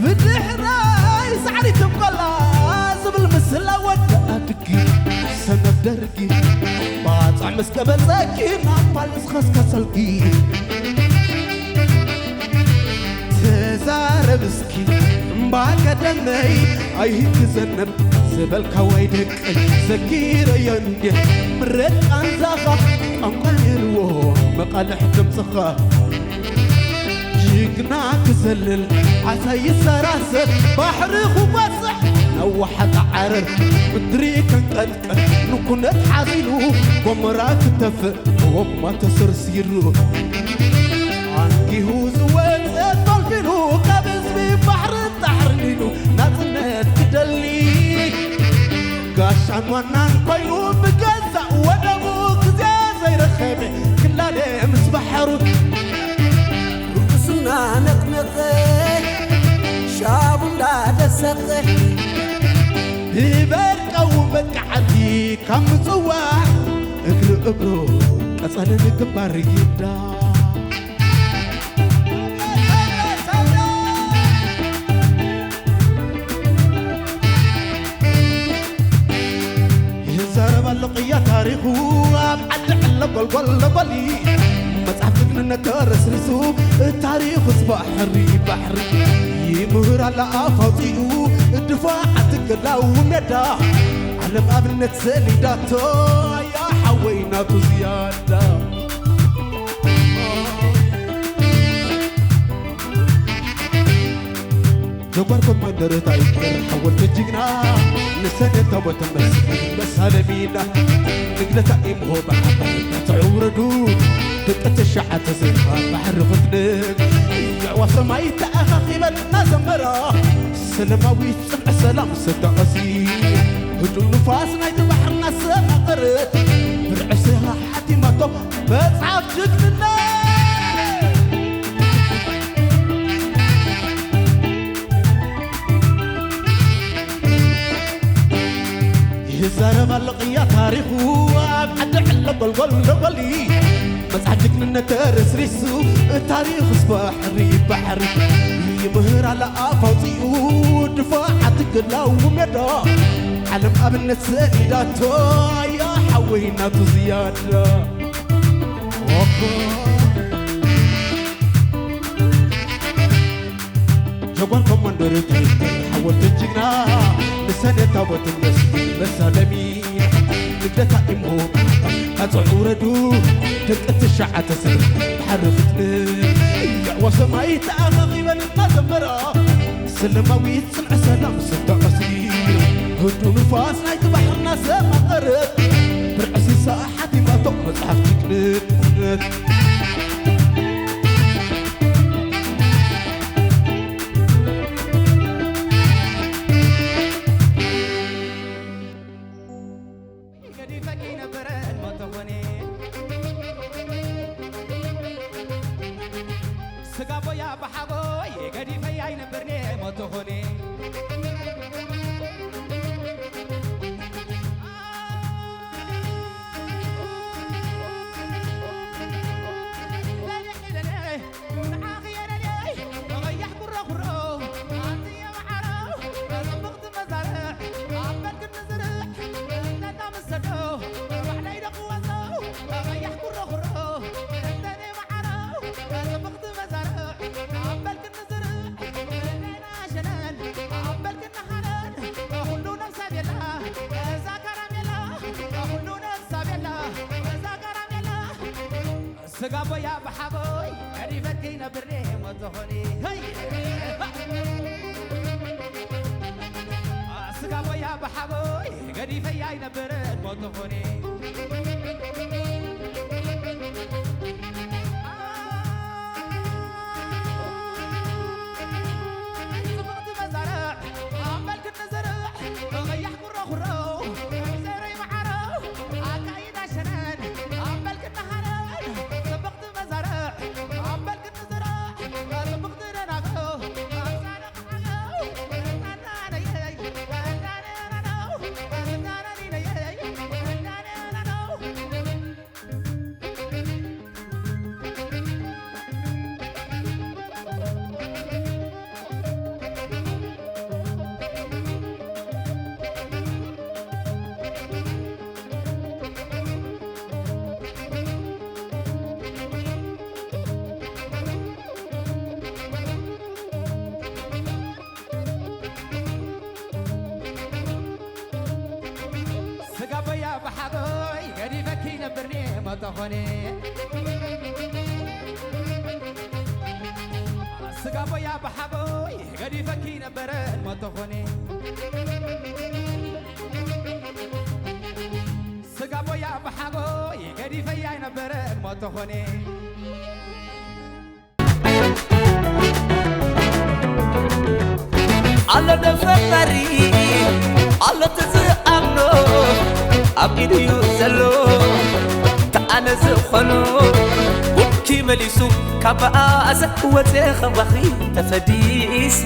ብድሕረይ ሳዕሪ ትብቆላ ዝብል ምስላ ወዲ ኣድጊ ሰነፍ ደርጊ ባፅዕ ምስ ቀበፀኪ ናብ ፓል ዝኸስከሰልኪ ተዛረብ እስኪ እምባ ቀደመይ ኣይትዘነብ ዝበልካ ዋይ ደቀይ ዘኪረዮ እንዴ ምረት ቃንዛኻ ቋንቋ ነይርዎ መቓልሕ ድምፅኻ ጅግና ክዘልል ዓሳ ይሰራሰር ባሕሪ ክጓስሕ ነዋሓ ጣዓረር ምድሪ ከንቀልቀል ንኩነት ሓዚሉ ጎመራ ክተፍእ ጎማ ተሰርሲሩ ኣንጊሁ ዝወፀ ፈልፊሉ ካብ ህዝቢ ባሕሪ ጣሕርኒኑ ናፅነት ክደሊ ጋሻን ዋናን ኮይኑ ብገዛእ ወደቡ ግዜ ዘይረኸበ ክላለ ምስ ባሕሩ ርኩስና ነቕነቐ ሻቡ እንዳደሰቐ ብበርቀው መጥቃዕቲ ካብ ምፅዋዕ እግሪ እግሩ ቀፀለ ንግንባር ይዳ ይዛረብ ኣሎ ቅያ ታሪኹ ኣብ ዓዲ ዕለ ጎልጎል ለጎሊ መጽሓፍ ጅግንነት ተረስሪሱ ታሪኹ ባሕሪ ባሕሪ ይምህር ኣላ ኣፍ ኣውፂኡ ድፋዓት ገላው ሜዳ ዓለም ኣብነት ሰሊዳቶ ያ ሓወይ ናቱ ዝያዳ ጀጓር ኮማንደር ታይገር ሓወልቲ ጅግና ንሰነ ታቦተ መስቀል መሳለሚና ንግደታ ኢምሆ ብዓባይ ተዕውረዱ ደቂ ተሽዓተ ዜማ ባሕሪ ክትንግ የዕዋ ሰማይ ተኣኻኺበን እናዘመራ ሰለማዊት ጽንዕ ሰላም ሰዳቐሲ ህዱእ ንፋስ ናይቲ ባሕሪ እናሰማቐረት ብርዕስኻ ሓቲማቶ መጽሓፍ ጅግንነት ይዛረብ ኣሎ ቅያ ታሪኹ ኣብ ዓዲ ዕለ ጎልጎል ለጎሊ መጽሓፍ ጅግንነት ተረስሪሱ፣ ታሪኽስ ባሕሪ ባሕሪ ይምህር ኣለ ኣፍ ኣውጺኡ፣ ድፋዓት ገድላዊ ሜዳ። ዓለም ኣብነት ሰኒዳቶ፣ ያ ሓወይ ናቱ ዝያዳ። ኦሆ። ጀጓር ኮማንደር ተይተይ ሓወልቲ ጅግና፣ ንሰነ ታቦት መስጊድ መሳለሚ፣ ንግደታ ኢሞ ኣጽዕ ውረዱ፣ ደቂ ትሽዓተ ስር ባሕሪ ፍትነ፣ የዕዋ ሰማይ ተኣኻኺበን እናዘመራ፣ ሰለማዊት ጽንዕ ሰላም ስንታ ቀሲ፣ ህዱ ንፋስ ናይቲ ባሕርና ዘማቐረት፣ ብርዕሲ ሰሓቲማቶ መጽሓፍ ጅግንነት። ገዲፈኪ ነበረ እሞ ተኾነ ስጋ ቦያ ብሓጎይ ገዲፈያ ኣይነበርኔ እሞ ተኾነ ስጋ ቦያ ብሓጎይ ገዲፈኪ ነብሬ ሞት ኾኒ ሄይ ስጋ ቦያ ብሓጎይ ገዲፈያ ይነብር ሞት ኾኒ ጽቡቕቲ መዛርዕ ኣመልክት ንዝርዕ ብቐያሕ ኩሮ ኩሮ ዘረይ መዓረው ኣካይዳ ሸነን ኣመልክት ንሃረን ጽቡቕቲ መዛርዕ ኣመልክት ንዝርዕ ጽቡቕቲ ደናግሮ ኣምሳለ መዓረው ናናነየይ ናናነነው ናናነነይ ናናነነው ስጋ ቦያ ብሓጎይ ገዲፈኪ ነብርኒ ሞቶ ኾነ ስጋ ቦያ ብሓጎይ ገዲፈኪ ነበረ ሞቶ ኾነ ስጋ ቦያ ብሓጎይ ገዲፈያ ነበረ ሞቶ ኾነ ኣሎ ደፈጣሪ ኣሎ ትዝኣምኖ ኣብ ኢድዩ ዘሎ ተኣነ ዝኾኖ ውኪ መሊሱ ካብ ኣእሰ ወፀ ኸባኺ ተፈዲሰ